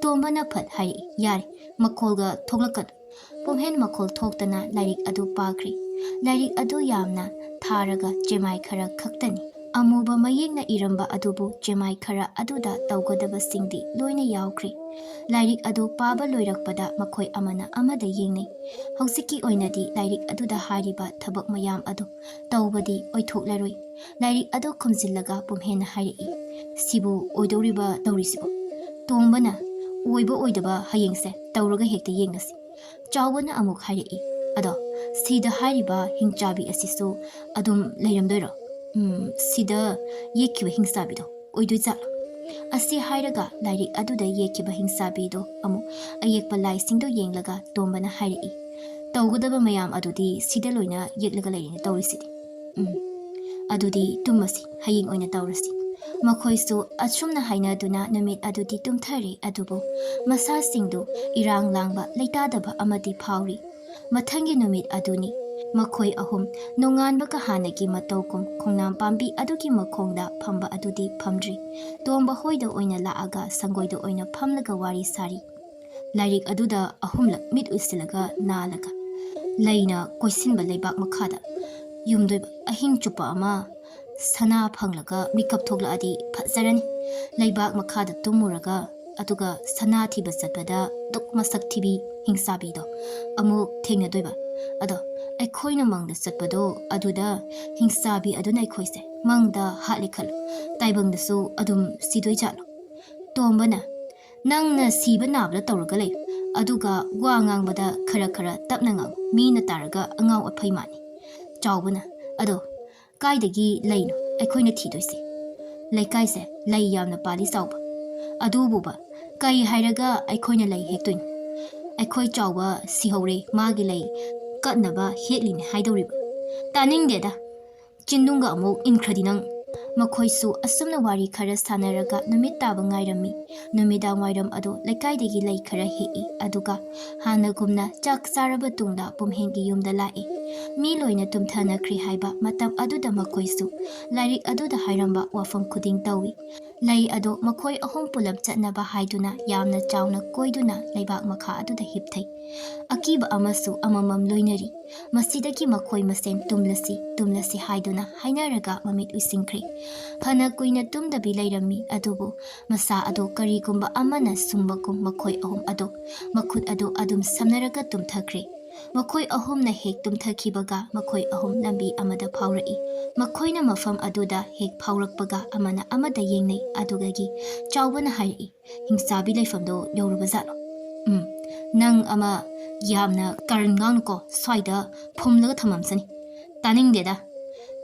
ꯇꯣꯝꯕꯅ ꯐꯠ ꯍꯥꯏꯔꯛꯏ, "ꯌꯥꯔꯦ, ꯃꯈꯣꯜꯒ ꯊꯣꯛꯂꯛꯀꯅꯨ"꯫ ꯄꯨꯝꯍꯦꯟ ꯃꯈꯣꯜ ꯊꯣꯛꯇꯅ ꯂꯥꯏꯔꯤꯛ ꯑꯗꯨ ꯄꯥꯈ꯭ꯔꯦ꯫ ꯂꯥꯏꯔꯤꯛ ꯑꯗꯨ ꯌꯥꯝꯅ ꯊꯥꯔꯒ ꯆꯦꯃꯥꯏ ꯈꯔ ꯈꯛꯇꯅꯤ꯫ ꯑꯃꯨꯕ ꯃꯌꯦꯛꯅ ꯏꯔꯝꯕ ꯑꯗꯨꯕꯨ ꯆꯦꯃꯥꯏ ꯈꯔ ꯑꯗꯨꯗ ꯇꯧꯒꯗꯕꯁꯤꯡꯗꯤ ꯂꯣꯏꯅ ꯌꯥꯎꯈ꯭ꯔꯦ꯫ ꯂꯥꯏꯔꯤꯛ ꯑꯗꯨ ꯄꯥꯕ ꯂꯣꯏꯔꯛꯄꯗ ꯃꯈꯣꯏ ꯑꯃꯅ ꯑꯃꯗ ꯌꯦꯡꯅꯩ꯫ ꯍꯧꯖꯤꯛꯀꯤ ꯑꯣꯏꯅꯗꯤ ꯂꯥꯏꯔꯤꯛ ꯑꯗꯨꯗ ꯍꯥꯏꯔꯤꯕ ꯊꯕꯛ ꯃꯌꯥꯝ ꯑꯗꯨ ꯇꯧꯕꯗꯤ ꯑꯣꯏꯊꯣꯛꯂꯔꯣꯏ꯫ ꯂꯥꯏꯔꯤꯛ ꯑꯗꯨ ꯈꯨꯝꯖꯤꯜꯂꯒ ꯄꯨꯝꯍꯦꯟꯅ ꯍꯥꯏꯔꯛꯏ, "ꯁꯤꯕꯨ ꯑꯣꯏꯗꯧꯔꯤꯕ ꯇꯧꯔꯤꯁꯤꯕꯣ?" ꯇꯣꯝꯕꯅ, "ꯑꯣꯏꯕ ꯑꯣꯏꯗꯕ ꯍꯌꯦꯡꯁꯦ ꯇꯧꯔꯒ ꯍꯦꯛꯇ ꯌꯦꯡꯉꯁꯤ"꯫ ꯆꯥꯎꯕꯅ ꯑꯃꯨꯛ ꯍꯥꯏꯔꯛꯏ, "ꯑꯗꯣ ꯁꯤꯗ ꯍꯥꯏꯔꯤꯕ ꯍꯤꯡꯆꯥꯕꯤ ꯑꯁꯤꯁꯨ ꯑꯗꯨꯝ ꯂꯩꯔꯝꯗꯣꯏꯔꯣ?" "ꯎꯝ, ꯁꯤꯗ ꯌꯦꯛꯈꯤꯕ ꯍꯤꯡꯆꯥꯕꯤꯗꯣ ꯑꯣꯏꯗꯣꯏꯖꯥꯠꯂꯣ?" ꯑꯁꯤ ꯍꯥꯏꯔꯒ ꯂꯥꯏꯔꯤꯛ ꯑꯗꯨꯗ ꯌꯦꯛꯈꯤꯕ ꯍꯤꯡꯆꯥꯕꯤꯗꯣ ꯑꯃꯨꯛ ꯑꯌꯦꯛꯄ ꯂꯥꯏꯁꯤꯡꯗꯣ ꯌꯦꯡꯂꯒ ꯇꯣꯝꯕꯅ ꯍꯥꯏꯔꯛꯏ, "ꯇꯧꯒꯗꯕ ꯃꯌꯥꯝ ꯑꯗꯨꯗꯤ ꯁꯤꯗ ꯂꯣꯏꯅ ꯌꯦꯛꯂꯒ ꯂꯩꯔꯦꯅꯦ ꯇꯧꯔꯤꯁꯤꯗꯤ꯫ ꯎꯝ, ꯑꯗꯨꯗꯤ ꯇꯨꯝꯃꯁꯤ, ꯍꯌꯦꯡ ꯑꯣꯏꯅ ꯇꯧꯔꯁꯤ"꯫ ꯃꯈꯣꯏꯁꯨ ꯑꯁꯨꯝꯅ ꯍꯥꯏꯅꯗꯨꯅ ꯅꯨꯃꯤꯠ ꯑꯗꯨꯗꯤ ꯇꯨꯝꯊꯔꯦ꯫ ꯑꯗꯨꯕꯨ ꯃꯁꯥꯁꯤꯡꯗꯨ ꯏꯔꯥꯡ ꯂꯥꯡꯕ, ꯂꯩꯇꯥꯗꯕ ꯑꯃꯗꯤ ꯐꯥꯎꯔꯤ꯫ ꯃꯊꯪꯒꯤ ꯅꯨꯃꯤꯠ ꯑꯗꯨꯅꯤ꯫ ꯃꯈꯣꯏ ꯑꯍꯨꯝ ꯅꯣꯡꯉꯥꯟꯕꯒ ꯍꯥꯟꯅꯒꯤ ꯃꯇꯧꯒꯨꯝ ꯈꯣꯡꯅꯥꯡ ꯄꯥꯝꯕꯤ ꯑꯗꯨꯒꯤ ꯃꯈꯣꯡꯗ ꯐꯝꯕ ꯑꯗꯨꯗꯤ ꯐꯝꯗ꯭ꯔꯤ꯫ ꯇꯣꯝꯕ ꯍꯣꯏꯗ ꯑꯣꯏꯅ ꯂꯥꯛꯑꯒ ꯁꯪꯒꯣꯏꯗ ꯑꯣꯏꯅ ꯐꯝꯂꯒ ꯋꯥꯔꯤ ꯁꯥꯔꯤ꯫ ꯂꯥꯏꯔꯤꯛ ꯑꯗꯨꯗ ꯑꯍꯨꯝꯂꯛ ꯃꯤꯠ ꯎꯏꯁꯤꯜꯂꯒ ꯅꯥꯜꯂꯒ, ꯂꯩꯅ ꯀꯣꯏꯁꯤꯟꯕ ꯂꯩꯕꯥꯛ ꯃꯈꯥꯗ ꯌꯨꯝꯗꯣꯏꯕ ꯑꯍꯤꯡ ꯆꯨꯞꯄ ꯑꯃ ꯁꯅꯥ ꯐꯪꯂꯒ ꯃꯤꯀꯞ ꯊꯣꯛꯂꯛꯑꯗꯤ ꯐꯖꯔꯅꯤ꯫ ꯂꯩꯕꯥꯛ ꯃꯈꯥꯗ ꯇꯨꯝꯃꯨꯔꯒ, ꯑꯗꯨꯒ ꯁꯅꯥ ꯊꯤꯕ ꯆꯠꯄꯗ ꯗꯨꯛ ꯃꯁꯛ ꯊꯤꯕꯤ ꯍꯤꯡꯆꯥꯕꯤꯗꯣ ꯑꯃꯨꯛ ꯊꯦꯡꯅꯗꯣꯏꯕ꯫ ꯑꯗꯣ ꯑꯩꯈꯣꯏꯅ ꯃꯪꯗ ꯆꯠꯄꯗꯣ, ꯑꯗꯨꯗ ꯍꯤꯡꯆꯥꯕꯤ ꯑꯗꯨꯅ ꯑꯩꯈꯣꯏꯁꯦ ꯃꯪꯗ ꯍꯥꯠꯂꯦ ꯈꯜꯂꯣ, ꯇꯥꯏꯕꯪꯗꯁꯨ ꯑꯗꯨꯝ ꯁꯤꯗꯣꯏ ꯖꯥꯠꯂꯣ? ꯇꯣꯝꯕꯅ, "ꯅꯪꯅ ꯁꯤꯕ ꯅꯥꯕꯗ ꯇꯧꯔꯒ ꯂꯩꯌꯨ, ꯑꯗꯨꯒ ꯋꯥ ꯉꯥꯡꯕꯗ ꯈꯔ ꯈꯔ ꯇꯞꯅ ꯉꯥꯡꯉꯨ, ꯃꯤꯅ ꯇꯥꯔꯒ ꯑꯉꯥꯎ ꯑꯐꯩ ꯃꯥꯟꯅꯤ꯫" ꯆꯥꯎꯕꯅ, "ꯑꯗꯣ ꯀꯥꯏꯗꯒꯤ ꯂꯩꯅꯣ ꯑꯩꯈꯣꯏꯅ ꯊꯤꯗꯣꯏꯁꯦ? ꯂꯩꯀꯥꯏꯁꯦ ꯂꯩ ꯌꯥꯝꯅ ꯄꯥꯜꯂꯤ ꯆꯥꯎꯕ, ꯑꯗꯨꯕꯨꯕ ꯀꯩ ꯍꯥꯏꯔꯒ ꯑꯩꯈꯣꯏꯅ ꯂꯩ ꯍꯦꯛꯇꯣꯏꯅꯣ? ꯑꯩꯈꯣꯏ ꯆꯥꯎꯕ ꯁꯤꯍꯧꯔꯦ, ꯃꯥꯒꯤ ꯂꯩ ꯀꯠꯅꯕ ꯍꯦꯛꯂꯤꯅꯦ ꯍꯥꯏꯗꯧꯔꯤꯕ꯫ ꯇꯥꯅꯤꯡꯗꯦꯗ, ꯆꯤꯟꯗꯨꯡꯒ ꯑꯃꯨꯛ ꯏꯟꯈ꯭ꯔꯗꯤ ꯅꯪ꯫" ꯃꯈꯣꯏꯁꯨ ꯑꯁꯨꯝꯅ ꯋꯥꯔꯤ ꯈꯔ ꯁꯥꯟꯅꯔꯒ ꯅꯨꯃꯤꯠ ꯇꯥꯕ ꯉꯥꯏꯔꯝꯃꯤ꯫ ꯅꯨꯃꯤꯗꯥꯡ ꯋꯥꯏꯔꯝ ꯑꯗꯣ ꯂꯩꯀꯥꯏꯗꯒꯤ ꯂꯩ ꯈꯔ ꯍꯦꯛꯏ, ꯑꯗꯨꯒ ꯍꯥꯟꯅꯒꯨꯝꯅ ꯆꯥꯛ ꯆꯥꯔꯕ ꯇꯨꯡꯗ ꯄꯨꯝꯍꯦꯟꯒꯤ ꯌꯨꯝꯗ ꯂꯥꯛꯏ꯫ ꯃꯤ ꯂꯣꯏꯅ ꯇꯨꯝꯊꯅꯈ꯭ꯔꯦ ꯍꯥꯏꯕ ꯃꯇꯝ ꯑꯗꯨꯗ ꯃꯈꯣꯏꯁꯨ ꯂꯥꯏꯔꯤꯛ ꯑꯗꯨꯗ ꯍꯥꯏꯔꯝꯕ ꯋꯥꯐꯝ ꯈꯨꯗꯤꯡ ꯇꯧꯏ꯫ ꯂꯩ ꯑꯗꯣ ꯃꯈꯣꯏ ꯑꯍꯨꯝ ꯄꯨꯂꯞ ꯆꯠꯅꯕ ꯍꯥꯏꯗꯨꯅ ꯌꯥꯝꯅ ꯆꯥꯎꯅ ꯀꯣꯏꯗꯨꯅ ꯂꯩꯕꯥꯛ ꯃꯈꯥ ꯑꯗꯨꯗ ꯍꯤꯞꯊꯩ꯫ ꯑꯀꯤꯕ ꯑꯃꯁꯨ ꯑꯃꯃꯝ ꯂꯣꯏꯅꯔꯤ꯫ ꯃꯁꯤꯗꯒꯤ ꯃꯈꯣꯏ ꯃꯁꯦꯟ ꯇꯨꯝꯂꯁꯤ, ꯇꯨꯝꯂꯁꯤ ꯍꯥꯏꯗꯨꯅ ꯍꯥꯏꯅꯔꯒ ꯃꯃꯤꯠ ꯎꯏꯁꯤꯟꯈ꯭ꯔꯦ꯫ ꯐꯅ ꯀꯨꯏꯅ ꯇꯨꯝꯗꯕꯤ ꯂꯩꯔꯝꯃꯤ, ꯑꯗꯨꯕꯨ ꯃꯁꯥ ꯑꯗꯣ ꯀꯔꯤꯒꯨꯝꯕ ꯑꯃꯅ ꯁꯨꯝꯕꯒꯨꯝ ꯃꯈꯣꯏ ꯑꯍꯨꯝ ꯑꯗꯣ ꯃꯈꯨꯠ ꯑꯗꯣ ꯑꯗꯨꯝ ꯁꯝꯅꯔꯒ ꯇꯨꯝꯊꯈ꯭ꯔꯦ꯫ ꯃꯈꯣꯏ ꯑꯍꯨꯝꯅ ꯍꯦꯛ ꯇꯨꯝꯊꯈꯤꯕꯒ ꯃꯈꯣꯏ ꯑꯍꯨꯝ ꯂꯝꯕꯤ ꯑꯃꯗ ꯐꯥꯎꯔꯛꯏ꯫ ꯃꯈꯣꯏꯅ ꯃꯐꯝ ꯑꯗꯨꯗ ꯍꯦꯛ ꯐꯥꯎꯔꯛꯄꯒ ꯑꯃꯅ ꯑꯃꯗ ꯌꯦꯡꯅꯩ꯫ ꯑꯗꯨꯗꯒꯤ ꯆꯥꯎꯕꯅ ꯍꯥꯏꯔꯛꯏ, "ꯍꯤꯡꯆꯥꯕꯤ ꯂꯩꯐꯝꯗꯣ ꯌꯧꯔꯕ ꯖꯥꯠꯂꯣ?" "ꯎꯝ, ꯅꯪ ꯑꯃ ꯌꯥꯝꯅ ꯀꯥꯔꯟ ꯉꯥꯡꯅꯨꯀꯣ, ꯁ꯭ꯋꯥꯏꯗ ꯐꯨꯝꯂꯒ ꯊꯝꯃꯝꯁꯅꯤ꯫" "ꯇꯥꯅꯤꯡꯗꯦꯗ,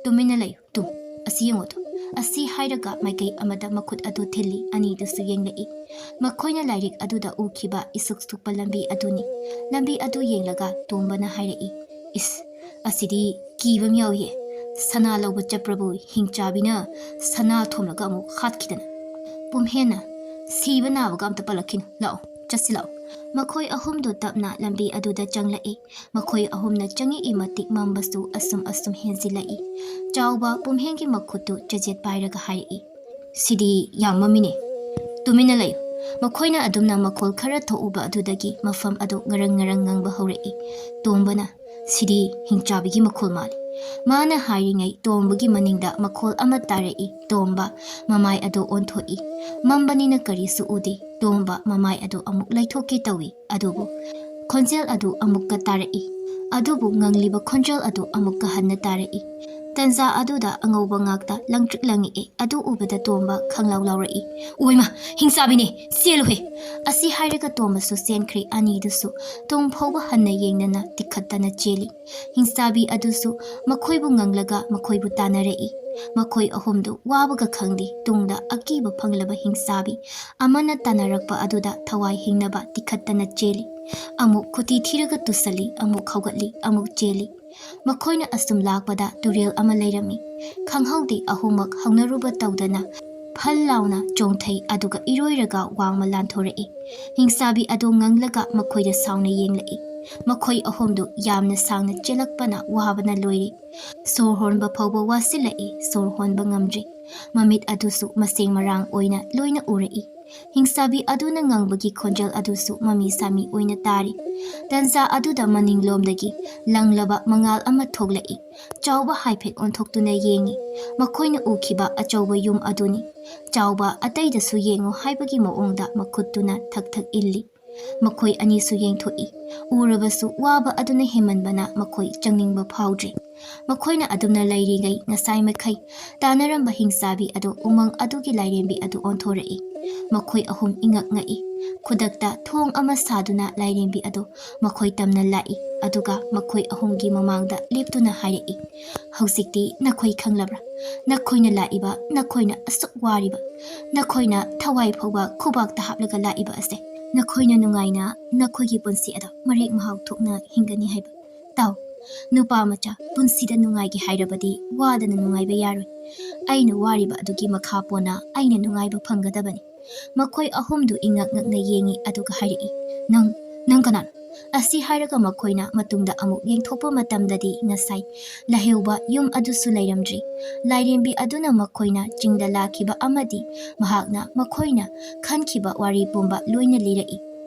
ꯇꯨꯃꯤꯟꯅ ꯂꯩꯌꯨ꯫ ꯇꯨ, ꯑꯁꯤ ꯌꯦꯡꯉꯣ ꯇꯨ꯫" ꯑꯁꯤ ꯍꯥꯏꯔꯒ ꯃꯥꯏꯀꯩ ꯑꯃꯗ ꯃꯈꯨꯠ ꯑꯗꯨ ꯊꯤꯜꯂꯤ꯫ ꯑꯅꯤꯗꯨꯁꯨ ꯌꯦꯡꯂꯛꯏ꯫ ꯃꯈꯣꯏꯅ ꯂꯥꯏꯔꯤꯛ ꯑꯗꯨꯗ ꯎꯈꯤꯕ ꯏꯁꯨꯛ ꯁꯨꯛꯄ ꯂꯝꯕꯤ ꯑꯗꯨꯅꯤ꯫ ꯂꯝꯕꯤ ꯑꯗꯨ ꯌꯦꯡꯂꯒ ꯇꯣꯝꯕꯅ ꯍꯥꯏꯔꯛꯏ, "ꯏꯁ, ꯑꯁꯤꯗꯤ ꯀꯤꯕ ꯑꯃ ꯌꯥꯎꯏꯍꯦ꯫ ꯁꯅꯥ ꯂꯧꯕ ꯆꯠꯄ꯭ꯔꯕꯨ ꯍꯤꯡꯆꯥꯕꯤꯅ ꯁꯅꯥ ꯊꯣꯝꯂꯒ ꯑꯃꯨꯛ ꯍꯥꯠꯈꯤꯗꯅ꯫" ꯄꯨꯝꯍꯦꯟꯅ, "ꯁꯤꯕ ꯅꯥꯕꯒ ꯑꯝꯇ ꯄꯜꯂꯛꯈꯤꯅꯨ꯫ ꯂꯥꯛꯑꯣ, ꯆꯠꯁꯤ ꯂꯥꯛꯑꯣ꯫" ꯃꯈꯣꯏ ꯑꯍꯨꯝꯗꯨ ꯇꯞꯅ ꯂꯝꯕꯤ ꯑꯗꯨꯗ ꯆꯪꯂꯛꯏ꯫ ꯃꯈꯣꯏ ꯑꯍꯨꯝꯅ ꯆꯪꯉꯛꯏ ꯃꯇꯤꯛ ꯃꯝꯕꯁꯨ ꯑꯁꯨꯝ ꯑꯁꯨꯝ ꯍꯦꯟꯖꯤꯜꯂꯛꯏ꯫ ꯆꯥꯎꯕ ꯄꯨꯝꯍꯦꯟꯒꯤ ꯃꯈꯨꯠꯇꯨ ꯆꯖꯦꯠ ꯄꯥꯏꯔꯒ ꯍꯥꯏꯔꯛꯏ, "ꯁꯤꯗꯤ ꯌꯥꯝ ꯃꯝꯃꯤꯅꯦ꯫ ꯇꯨꯃꯤꯟꯅ ꯂꯩꯌꯨ꯫" ꯃꯈꯣꯏꯅ ꯑꯗꯨꯝꯅ ꯃꯈꯣꯜ ꯈꯔ ꯊꯣꯛꯎꯕ ꯑꯗꯨꯗꯒꯤ ꯃꯐꯝ ꯑꯗꯨ ꯉꯔꯪ ꯉꯔꯪ ꯉꯪꯕ ꯍꯧꯔꯛꯏ꯫ ꯇꯣꯝꯕꯅ, "ꯁꯤꯗꯤ ꯍꯤꯡꯆꯥꯕꯤꯒꯤ ꯃꯈꯣꯜ ꯃꯥꯜꯂꯤ꯫" ꯃꯥꯅ ꯍꯥꯏꯔꯤꯉꯩ ꯇꯣꯝꯕꯒꯤ ꯃꯅꯤꯡꯗ ꯃꯈꯣꯜ ꯑꯃ ꯇꯥꯔꯛꯏ꯫ ꯇꯣꯝꯕ ꯃꯃꯥꯏ ꯑꯗꯨ ꯑꯣꯟꯊꯣꯛꯏ꯫ ꯃꯝꯕꯅꯤꯅ ꯀꯔꯤꯁꯨ ꯎꯗꯦ꯫ ꯇꯣꯝꯕ ꯃꯃꯥꯏ ꯑꯗꯨ ꯑꯃꯨꯛ ꯂꯩꯊꯣꯛꯀꯦ ꯇꯧꯏ꯫ ꯑꯗꯨꯕꯨ ꯈꯣꯟꯖꯦꯜ ꯑꯗꯨ ꯑꯃꯨꯛꯀ ꯇꯥꯔꯛꯏ꯫ ꯑꯗꯨꯕꯨ ꯉꯪꯂꯤꯕ ꯈꯣꯟꯖꯦꯜ ꯑꯗꯨ ꯑꯃꯨꯛꯀ ꯍꯟꯅ ꯇꯥꯔꯛꯏ꯫ ꯇꯟꯖꯥ ꯑꯗꯨꯗ ꯑꯉꯧꯕ ꯉꯥꯛꯇ ꯂꯪꯇ꯭ꯔꯤꯛ ꯂꯪꯉꯛꯏ꯫ ꯑꯗꯨ ꯎꯕꯗ ꯇꯣꯝꯕ ꯈꯪꯂꯥꯎ ꯂꯥꯎꯔꯛꯏ, "ꯑꯣꯏꯃ, ꯍꯤꯡꯆꯥꯕꯤꯅꯦ! ꯆꯦꯜꯂꯨꯍꯦ!" ꯑꯁꯤ ꯍꯥꯏꯔꯒ ꯇꯣꯝꯕꯁꯨ ꯆꯦꯟꯈ꯭ꯔꯦ꯫ ꯑꯅꯤꯗꯨꯁꯨ ꯇꯨꯡ ꯐꯥꯎꯕ ꯍꯟꯅ ꯌꯦꯡꯗꯅ ꯇꯤꯈꯠꯇꯅ ꯆꯦꯜꯂꯤ꯫ ꯍꯤꯡꯆꯥꯕꯤ ꯑꯗꯨꯁꯨ ꯃꯈꯣꯏꯕꯨ ꯉꯪꯂꯒ ꯃꯈꯣꯏꯕꯨ ꯇꯥꯟꯅꯔꯛꯏ꯫ ꯃꯈꯣꯏ ꯑꯍꯨꯝꯗꯨ ꯋꯥꯕꯒ ꯈꯪꯗꯦ꯫ ꯇꯨꯡꯗ ꯑꯀꯤꯕ ꯐꯪꯂꯕ ꯍꯤꯡꯆꯥꯕꯤ ꯑꯃꯅ ꯇꯥꯟꯅꯔꯛꯄ ꯑꯗꯨꯗ ꯊꯋꯥꯏ ꯍꯤꯡꯅꯕ ꯇꯤꯈꯠꯇꯅ ꯆꯦꯜꯂꯤ꯫ ꯑꯃꯨꯛ ꯈꯨꯇꯤ ꯊꯤꯔꯒ ꯇꯨꯁꯜꯂꯤ, ꯑꯃꯨꯛ ꯍꯧꯒꯠꯂꯤ, ꯑꯃꯨꯛ ꯆꯦꯜꯂꯤ꯫ ꯃꯈꯣꯏꯅ ꯑꯁꯨꯝ ꯂꯥꯛꯄꯗ ꯇꯨꯔꯦꯜ ꯑꯃ ꯂꯩꯔꯝꯃꯤ꯫ ꯈꯪꯍꯧꯗꯦ, ꯑꯍꯨꯝꯃꯛ ꯍꯧꯅꯔꯨꯕ ꯇꯧꯗꯅ ꯐꯜ ꯂꯥꯎꯅ ꯆꯣꯡꯊꯩ, ꯑꯗꯨꯒ ꯏꯔꯣꯏꯔꯒ ꯋꯥꯡꯃ ꯂꯥꯟꯊꯣꯔꯛꯏ꯫ ꯍꯤꯡꯆꯥꯕꯤ ꯑꯗꯨ ꯉꯪꯂꯒ ꯃꯈꯣꯏꯗ ꯁꯥꯎꯅ ꯌꯦꯡꯂꯛꯏ꯫ ꯃꯈꯣꯏ ꯑꯍꯨꯝꯗꯨ ꯌꯥꯝꯅ ꯁꯥꯡꯅ ꯆꯦꯜꯂꯛꯄꯅ ꯋꯥꯕꯅ ꯂꯣꯏꯔꯦ꯫ ꯁꯣꯔ ꯍꯣꯟꯕ ꯐꯥꯎꯕ ꯋꯥꯁꯤꯜꯂꯛꯏ, ꯁꯣꯔ ꯍꯣꯟꯕ ꯉꯝꯗ꯭ꯔꯤ꯫ ꯃꯃꯤꯠ ꯑꯗꯨꯁꯨ ꯃꯁꯦꯡ ꯃꯔꯥꯡ ꯑꯣꯏꯅ ꯂꯣꯏꯅ ꯎꯔꯛꯏ꯫ ꯍꯤꯡꯆꯥꯕꯤ ꯑꯗꯨꯅ ꯉꯥꯡꯕꯒꯤ ꯈꯣꯟꯖꯦꯜ ꯑꯗꯨꯁꯨ ꯃꯃꯤ ꯁꯥꯃꯤ ꯑꯣꯏꯅ ꯇꯥꯔꯤ꯫ ꯇꯟꯖꯥ ꯑꯗꯨꯗ ꯃꯅꯤꯡꯂꯣꯝꯗꯒꯤ ꯂꯪꯂꯕ ꯃꯉꯥꯜ ꯑꯃ ꯊꯣꯛꯂꯛꯏ꯫ ꯆꯥꯎꯕ ꯍꯥꯏꯐꯦꯠ ꯑꯣꯟꯊꯣꯛꯇꯨꯅ ꯌꯦꯡꯉꯤ꯫ ꯃꯈꯣꯏꯅ ꯎꯈꯤꯕ ꯑꯆꯧꯕ ꯌꯨꯝ ꯑꯗꯨꯅꯤ꯫ ꯆꯥꯎꯕ, ꯑꯇꯩꯗꯁꯨ ꯌꯦꯡꯉꯨ ꯍꯥꯏꯕꯒꯤ ꯃꯑꯣꯡꯗ ꯃꯈꯨꯠꯇꯨꯅ ꯊꯛ ꯊꯛ ꯏꯜꯂꯤ꯫ ꯃꯈꯣꯏ ꯑꯅꯤꯁꯨ ꯌꯦꯡꯊꯣꯛꯏ꯫ ꯎꯔꯕꯁꯨ ꯋꯥꯕ ꯑꯗꯨꯅ ꯍꯦꯟꯃꯟꯕꯅ ꯃꯈꯣꯏ ꯆꯪꯅꯤꯡꯕ ꯐꯥꯎꯗ꯭ꯔꯤ꯫ ꯃꯈꯣꯏꯅ ꯑꯗꯨꯝꯅ ꯂꯩꯔꯤꯉꯩ ꯉꯁꯥꯏ ꯃꯈꯩ ꯇꯥꯟꯅꯔꯝꯕ ꯍꯤꯡꯆꯥꯕꯤ ꯑꯗꯨ ꯎꯃꯪ ꯑꯗꯨꯒꯤ ꯂꯥꯏꯔꯦꯝꯕꯤ ꯑꯗꯨ ꯑꯣꯟꯊꯣꯔꯛꯏ꯫ ꯃꯈꯣꯏ ꯑꯍꯨꯝ ꯏꯉꯛ ꯉꯛꯏ꯫ ꯈꯨꯗꯛꯇ ꯊꯣꯡ ꯑꯃ ꯁꯥꯗꯨꯅ ꯂꯥꯏꯔꯦꯝꯕꯤ ꯑꯗꯨ ꯃꯈꯣꯏ ꯇꯝꯅ ꯂꯥꯛꯏ, ꯑꯗꯨꯒ ꯃꯈꯣꯏ ꯑꯍꯨꯝꯒꯤ ꯃꯃꯥꯡꯗ ꯂꯦꯞꯇꯨꯅ ꯍꯥꯏꯔꯛꯏ, "ꯍꯧꯖꯤꯛꯇꯤ ꯅꯈꯣꯏ ꯈꯪꯂꯕ꯭ꯔꯥ? ꯅꯈꯣꯏꯅ ꯂꯥꯛꯏꯕ, ꯅꯈꯣꯏꯅ ꯑꯁꯨꯛ ꯋꯥꯔꯤꯕ, ꯅꯈꯣꯏꯅ ꯊꯋꯥꯏ ꯐꯥꯎꯕ ꯈꯨꯕꯥꯛꯇ ꯍꯥꯞꯂꯒ ꯂꯥꯛꯏꯕ ꯑꯁꯦ, ꯅꯈꯣꯏꯅ ꯅꯨꯡꯉꯥꯏꯅ ꯅꯈꯣꯏꯒꯤ ꯄꯨꯟꯁꯤ ꯑꯗꯣ ꯃꯔꯦꯛ ꯃꯍꯥꯎ ꯊꯣꯛꯅ ꯍꯤꯡꯒꯅꯤ ꯍꯥꯏꯕ꯫ ꯇꯥꯎ, ꯅꯨꯄꯥ ꯃꯆꯥ, ꯄꯨꯟꯁꯤꯗ ꯅꯨꯡꯉꯥꯏꯒꯦ ꯍꯥꯏꯔꯕꯗꯤ ꯋꯥꯗꯅ ꯅꯨꯡꯉꯥꯏꯕ ꯌꯥꯔꯣꯏ꯫ ꯑꯩꯅ ꯋꯥꯔꯤꯕ ꯑꯗꯨꯒꯤ ꯃꯈꯥ ꯄꯣꯟꯅ ꯑꯩꯅ ꯅꯨꯡꯉꯥꯏꯕ ꯐꯪꯒꯗꯕꯅꯤ꯫" ꯃꯈꯣꯏ ꯑꯍꯨꯝꯗꯨ ꯏꯉꯛ ꯉꯛꯅ ꯌꯦꯡꯉꯤ, ꯑꯗꯨꯒ ꯍꯥꯏꯔꯛꯏ, "ꯅꯪ, ꯅꯪ ꯀꯅꯥꯅꯣ?" ꯑꯁꯤ ꯍꯥꯏꯔꯒ ꯃꯈꯣꯏꯅ ꯃꯇꯨꯡꯗ ꯑꯃꯨꯛ ꯌꯦꯡꯊꯣꯛꯄ ꯃꯇꯝꯗꯗꯤ ꯉꯁꯥꯏ ꯂꯩꯍꯧꯕ ꯌꯨꯝ ꯑꯗꯨꯁꯨ ꯂꯩꯔꯝꯗ꯭ꯔꯤ꯫ ꯂꯥꯏꯔꯦꯝꯕꯤ ꯑꯗꯨꯅ ꯃꯈꯣꯏꯅ ꯆꯤꯡꯗ ꯂꯥꯛꯈꯤꯕ ꯑꯃꯗꯤ ꯃꯍꯥꯛꯅ ꯃꯈꯣꯏꯅ ꯈꯟꯈꯤꯕ ꯋꯥꯔꯤ ꯄꯨꯝꯕ ꯂꯣꯏꯅ ꯂꯤꯔꯛꯏ꯫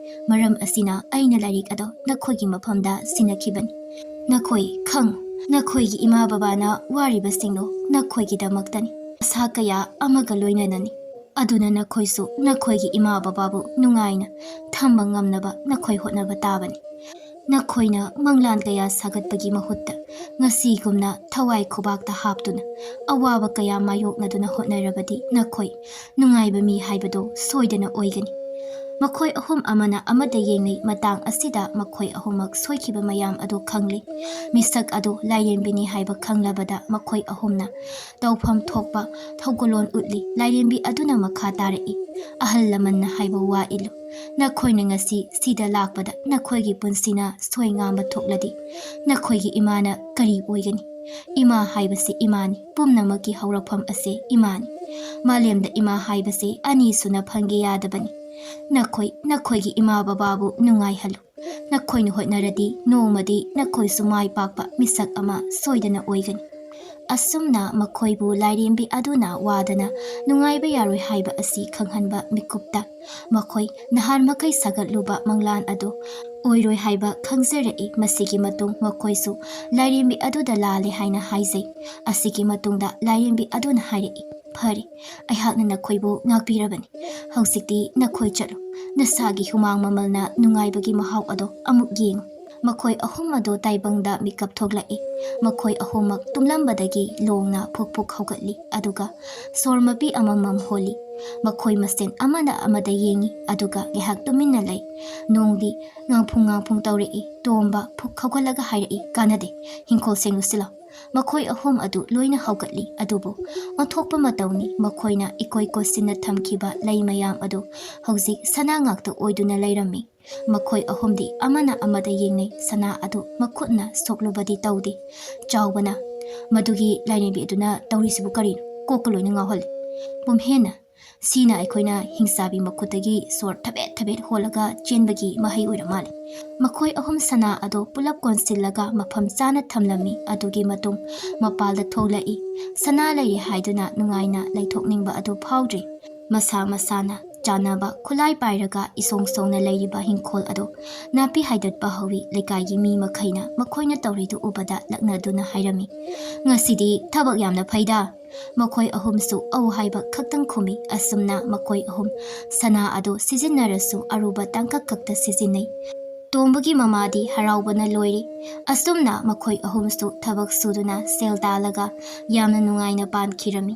"ꯃꯔꯝ ꯑꯁꯤꯅ ꯑꯩꯅ ꯂꯥꯏꯔꯤꯛ ꯑꯗꯣ ꯅꯈꯣꯏꯒꯤ ꯃꯐꯝꯗ ꯁꯤꯟꯅꯈꯤꯕꯅꯤ꯫ ꯅꯈꯣꯏ ꯈꯪ, ꯅꯈꯣꯏꯒꯤ ꯏꯃꯥ ꯕꯕꯥꯅ ꯋꯥꯔꯤꯕꯁꯤꯡꯗꯣ ꯅꯈꯣꯏꯒꯤꯗꯃꯛꯇꯅꯤ꯫ ꯑꯁꯥ ꯀꯌꯥ ꯑꯃꯒ ꯂꯣꯏꯅꯅꯅꯤ꯫ ꯑꯗꯨꯅ ꯅꯈꯣꯏꯁꯨ ꯅꯈꯣꯏꯒꯤ ꯏꯃꯥ ꯕꯕꯥꯕꯨ ꯅꯨꯡꯉꯥꯏꯅ ꯊꯝꯕ ꯉꯝꯅꯕ ꯅꯈꯣꯏ ꯍꯣꯠꯅꯕ ꯇꯥꯕꯅꯤ꯫" ꯅꯈꯣꯏꯅ ꯃꯪꯂꯥꯟ ꯀꯌꯥ ꯁꯥꯒꯠꯄꯒꯤ ꯃꯍꯨꯠꯇ ꯉꯁꯤꯒꯨꯝꯅ ꯊꯋꯥꯏ ꯈꯨꯕꯥꯛꯇ ꯍꯥꯞꯇꯨꯅ ꯑꯋꯥꯕ ꯀꯌꯥ ꯃꯥꯌꯣꯛꯅꯗꯨꯅ ꯍꯣꯠꯅꯔꯕꯗꯤ ꯅꯈꯣꯏ ꯅꯨꯡꯉꯥꯏꯕ ꯃꯤ ꯍꯥꯏꯕꯗꯣ ꯁꯣꯏꯗꯅ ꯑꯣꯏꯒꯅꯤ꯫ ꯃꯈꯣꯏ ꯑꯍꯨꯝ ꯑꯃꯅ ꯑꯃꯗ ꯌꯦꯡꯅꯩ꯫ ꯃꯇꯥꯡ ꯑꯁꯤꯗ ꯃꯈꯣꯏ ꯑꯍꯨꯝꯃꯛ ꯁꯣꯏꯈꯤꯕ ꯃꯌꯥꯝ ꯑꯗꯨ ꯈꯪꯂꯤ꯫ ꯃꯤꯁꯛ ꯑꯗꯨ ꯂꯥꯏꯔꯦꯝꯕꯤꯅꯤ ꯍꯥꯏꯕ ꯈꯪꯂꯕꯗ ꯃꯈꯣꯏ ꯑꯍꯨꯝꯅ ꯇꯧꯐꯝ ꯊꯣꯛꯄ ꯊꯧꯒꯜꯂꯣꯟ ꯎꯠꯂꯤ꯫ ꯂꯥꯏꯔꯦꯝꯕꯤ ꯑꯗꯨꯅ ꯃꯈꯥ ꯇꯥꯔꯛꯏ, "ꯑꯍꯜ ꯂꯃꯟꯅ ꯍꯥꯏꯕ ꯋꯥ ꯏꯜꯂꯨ꯫ ꯅꯈꯣꯏꯅ ꯉꯁꯤ ꯁꯤꯗ ꯂꯥꯛꯄꯗ ꯅꯈꯣꯏꯒꯤ ꯄꯨꯟꯁꯤꯅ ꯁꯣꯏ ꯉꯥꯝꯕ ꯊꯣꯛꯂꯗꯤ ꯅꯈꯣꯏꯒꯤ ꯏꯃꯥꯅ ꯀꯔꯤ ꯑꯣꯏꯒꯅꯤ? ꯏꯃꯥ ꯍꯥꯏꯕꯁꯤ ꯏꯃꯥꯅꯤ꯫ ꯄꯨꯝꯅꯃꯛꯀꯤ ꯍꯧꯔꯛꯐꯝ ꯑꯁꯦ ꯏꯃꯥꯅꯤ꯫ ꯃꯥꯂꯦꯝꯗ ꯏꯃꯥ ꯍꯥꯏꯕꯁꯦ ꯑꯅꯤ ꯁꯨꯅ ꯐꯪꯒꯦ ꯌꯥꯗꯕꯅꯤ꯫ ꯅꯈꯣꯏ, ꯅꯈꯣꯏꯒꯤ ꯏꯃꯥ ꯕꯕꯥꯕꯨ ꯅꯨꯡꯉꯥꯏꯍꯜꯂꯨ꯫ ꯅꯈꯣꯏꯅ ꯍꯣꯠꯅꯔꯗꯤ ꯅꯣꯡꯃꯗꯤ ꯅꯈꯣꯏꯁꯨ ꯃꯥꯏ ꯄꯥꯛꯄ ꯃꯤꯁꯛ ꯑꯃ ꯁꯣꯏꯗꯅ ꯑꯣꯏꯒꯅꯤ꯫" ꯑꯁꯨꯝꯅ ꯃꯈꯣꯏꯕꯨ ꯂꯥꯏꯔꯦꯝꯕꯤ ꯑꯗꯨꯅ ꯋꯥꯗꯅ ꯅꯨꯡꯉꯥꯏꯕ ꯌꯥꯔꯣꯏ ꯍꯥꯏꯕ ꯑꯁꯤ ꯈꯪꯍꯟꯕ ꯃꯤꯀꯨꯞꯇ ꯃꯈꯣꯏ ꯅꯍꯥꯟ ꯃꯈꯩ ꯁꯥꯒꯠꯂꯨꯕ ꯃꯪꯂꯥꯟ ꯑꯗꯨ ꯑꯣꯏꯔꯣꯏ ꯍꯥꯏꯕ ꯈꯪꯖꯔꯛꯏ꯫ ꯃꯁꯤꯒꯤ ꯃꯇꯨꯡ ꯃꯈꯣꯏꯁꯨ ꯂꯥꯏꯔꯦꯝꯕꯤ ꯑꯗꯨꯗ ꯂꯥꯜꯂꯦ ꯍꯥꯏꯅ ꯍꯥꯏꯖꯩ꯫ ꯑꯁꯤꯒꯤ ꯃꯇꯨꯡꯗ ꯂꯥꯏꯔꯦꯝꯕꯤ ꯑꯗꯨꯅ ꯍꯥꯏꯔꯛꯏ, "ꯐꯔꯦ, ꯑꯩꯍꯥꯛꯅ ꯅꯈꯣꯏꯕꯨ ꯉꯥꯛꯄꯤꯔꯕꯅꯤ꯫ ꯍꯧꯖꯤꯛꯇꯤ ꯅꯈꯣꯏ ꯆꯠꯂꯨ꯫ ꯅꯁꯥꯒꯤ ꯍꯨꯃꯥꯡ ꯃꯃꯜꯅ ꯅꯨꯡꯉꯥꯏꯕꯒꯤ ꯃꯍꯥꯎ ꯑꯗꯣ ꯑꯃꯨꯛ ꯌꯦꯡꯉꯨ꯫" ꯃꯈꯣꯏ ꯑꯍꯨꯝ ꯑꯗꯨ ꯇꯥꯏꯕꯪꯗ ꯃꯤꯀꯞ ꯊꯣꯛꯂꯛꯏ꯫ ꯃꯈꯣꯏ ꯑꯍꯨꯝꯃꯛ ꯇꯨꯝꯂꯝꯕꯗꯒꯤ ꯂꯣꯡꯅ ꯐꯨꯛ ꯐꯨꯛ ꯍꯧꯒꯠꯂꯤ, ꯑꯗꯨꯒ ꯁꯣꯔ ꯃꯄꯤ ꯑꯃꯃꯝ ꯍꯣꯜꯂꯤ꯫ ꯃꯈꯣꯏ ꯃꯁꯦꯟ ꯑꯃꯅ ꯑꯃꯗ ꯌꯦꯡꯉꯤ, ꯑꯗꯨꯒ ꯉꯥꯏꯍꯥꯛ ꯇꯨꯃꯤꯟꯅ ꯂꯩ꯫ ꯅꯣꯡꯗꯤ ꯉꯥꯡꯐꯨꯡ ꯉꯥꯡꯐꯨꯡ ꯇꯧꯔꯛꯏ꯫ ꯇꯣꯝꯕ ꯐꯨꯛ ꯍꯧꯒꯠꯂꯒ ꯍꯥꯏꯔꯛꯏ, "ꯀꯥꯟꯅꯗꯦ, ꯍꯤꯡꯈꯣꯜ ꯁꯦꯡꯉꯨꯁꯤ ꯂꯥꯎ꯫" ꯃꯈꯣꯏ ꯑꯍꯨꯝ ꯑꯗꯨ ꯂꯣꯏꯅ ꯍꯧꯒꯠꯂꯤ, ꯑꯗꯨꯕꯨ ꯑꯣꯟꯊꯣꯛꯄ ꯃꯇꯧꯅꯤ, ꯃꯈꯣꯏꯅ ꯏꯀꯣꯏ ꯀꯣꯏꯁꯤꯟꯅ ꯊꯝꯈꯤꯕ ꯂꯩ ꯃꯌꯥꯝ ꯑꯗꯨ ꯍꯧꯖꯤꯛ ꯁꯅꯥ ꯉꯥꯛꯇ ꯑꯣꯏꯗꯨꯅ ꯂꯩꯔꯝꯃꯤ꯫ ꯃꯈꯣꯏ ꯑꯍꯨꯝꯗꯤ ꯑꯃꯅ ꯑꯃꯗ ꯌꯦꯡꯅꯩ꯫ ꯁꯅꯥ ꯑꯗꯨ ꯃꯈꯨꯠꯅ ꯁꯣꯛꯂꯨꯕꯗꯤ ꯇꯧꯗꯦ꯫ ꯆꯥꯎꯕꯅ, "ꯃꯗꯨꯒꯤ ꯂꯥꯏꯔꯦꯝꯕꯤ ꯑꯗꯨꯅ ꯇꯧꯔꯤꯁꯤꯕꯨ ꯀꯔꯤꯅꯣ? ꯀꯣꯛꯀ ꯂꯣꯏꯅ ꯉꯥꯎꯍꯜꯂꯦ꯫ ꯄꯨꯝꯍꯦꯟꯅ, ꯁꯤꯅ ꯑꯩꯈꯣꯏꯅ ꯍꯤꯡꯆꯥꯕꯤ ꯃꯈꯨꯠꯇꯒꯤ ꯁꯣꯔ ꯊꯕꯦꯠ ꯊꯕꯦꯠ ꯍꯣꯜꯂꯒ ꯆꯦꯟꯕꯒꯤ ꯃꯍꯩ ꯑꯣꯏꯔ ꯃꯥꯜꯂꯦ꯫" ꯃꯈꯣꯏ ꯑꯍꯨꯝ ꯁꯅꯥ ꯑꯗꯨ ꯄꯨꯂꯞ ꯀꯣꯟꯁꯤꯜꯂꯒ ꯃꯐꯝ ꯆꯥꯅ ꯊꯝꯂꯝꯃꯤ꯫ ꯑꯗꯨꯒꯤ ꯃꯇꯨꯡ ꯃꯄꯥꯜꯗ ꯊꯣꯛꯂꯛꯏ꯫ ꯁꯅꯥ ꯂꯩꯔꯦ ꯍꯥꯏꯗꯨꯅ ꯅꯨꯡꯉꯥꯏꯅ ꯂꯩꯊꯣꯛꯅꯤꯡꯕ ꯑꯗꯨ ꯐꯥꯎꯗ꯭ꯔꯤ꯫ ꯃꯁꯥ ꯃꯁꯥꯅ ꯆꯥꯅꯕ ꯈꯨꯠꯂꯥꯏ ꯄꯥꯏꯔꯒ ꯏꯁꯣꯡ ꯁꯣꯡꯅ ꯂꯩꯔꯤꯕ ꯍꯤꯡꯈꯣꯜ ꯑꯗꯨ ꯅꯥꯄꯤ ꯍꯥꯏꯗꯠꯄ ꯍꯧꯏ꯫ ꯂꯩꯀꯥꯏꯒꯤ ꯃꯤ ꯃꯈꯩꯅ ꯃꯈꯣꯏꯅ ꯇꯧꯔꯤꯗꯨ ꯎꯕꯗ ꯂꯛꯅꯗꯨꯅ ꯍꯥꯏꯔꯝꯃꯤ, "ꯉꯁꯤꯗꯤ ꯊꯕꯛ ꯌꯥꯝꯅ ꯐꯩꯗ꯫" ꯃꯈꯣꯏ ꯑꯍꯨꯝꯁꯨ ꯑꯧ ꯍꯥꯏꯕ ꯈꯛꯇꯪ ꯈꯨꯝꯃꯤ꯫ ꯑꯁꯨꯝꯅ ꯃꯈꯣꯏ ꯑꯍꯨꯝ ꯁꯅꯥ ꯑꯗꯨ ꯁꯤꯖꯤꯟꯅꯔꯁꯨ ꯑꯔꯨꯕ ꯇꯥꯡꯀꯛ ꯈꯛꯇ ꯁꯤꯖꯤꯟꯅꯩ꯫ ꯇꯣꯝꯕꯒꯤ ꯃꯃꯥꯗꯤ ꯍꯔꯥꯎꯕꯅ ꯂꯣꯏꯔꯤ꯫ ꯑꯁꯨꯝꯅ ꯃꯈꯣꯏ ꯑꯍꯨꯝꯁꯨ ꯊꯕꯛ ꯁꯨꯗꯨꯅ ꯁꯦꯜ ꯇꯥꯜꯂꯒ ꯌꯥꯝꯅ ꯅꯨꯡꯉꯥꯏꯅ ꯄꯥꯟꯈꯤꯔꯝꯃꯤ꯫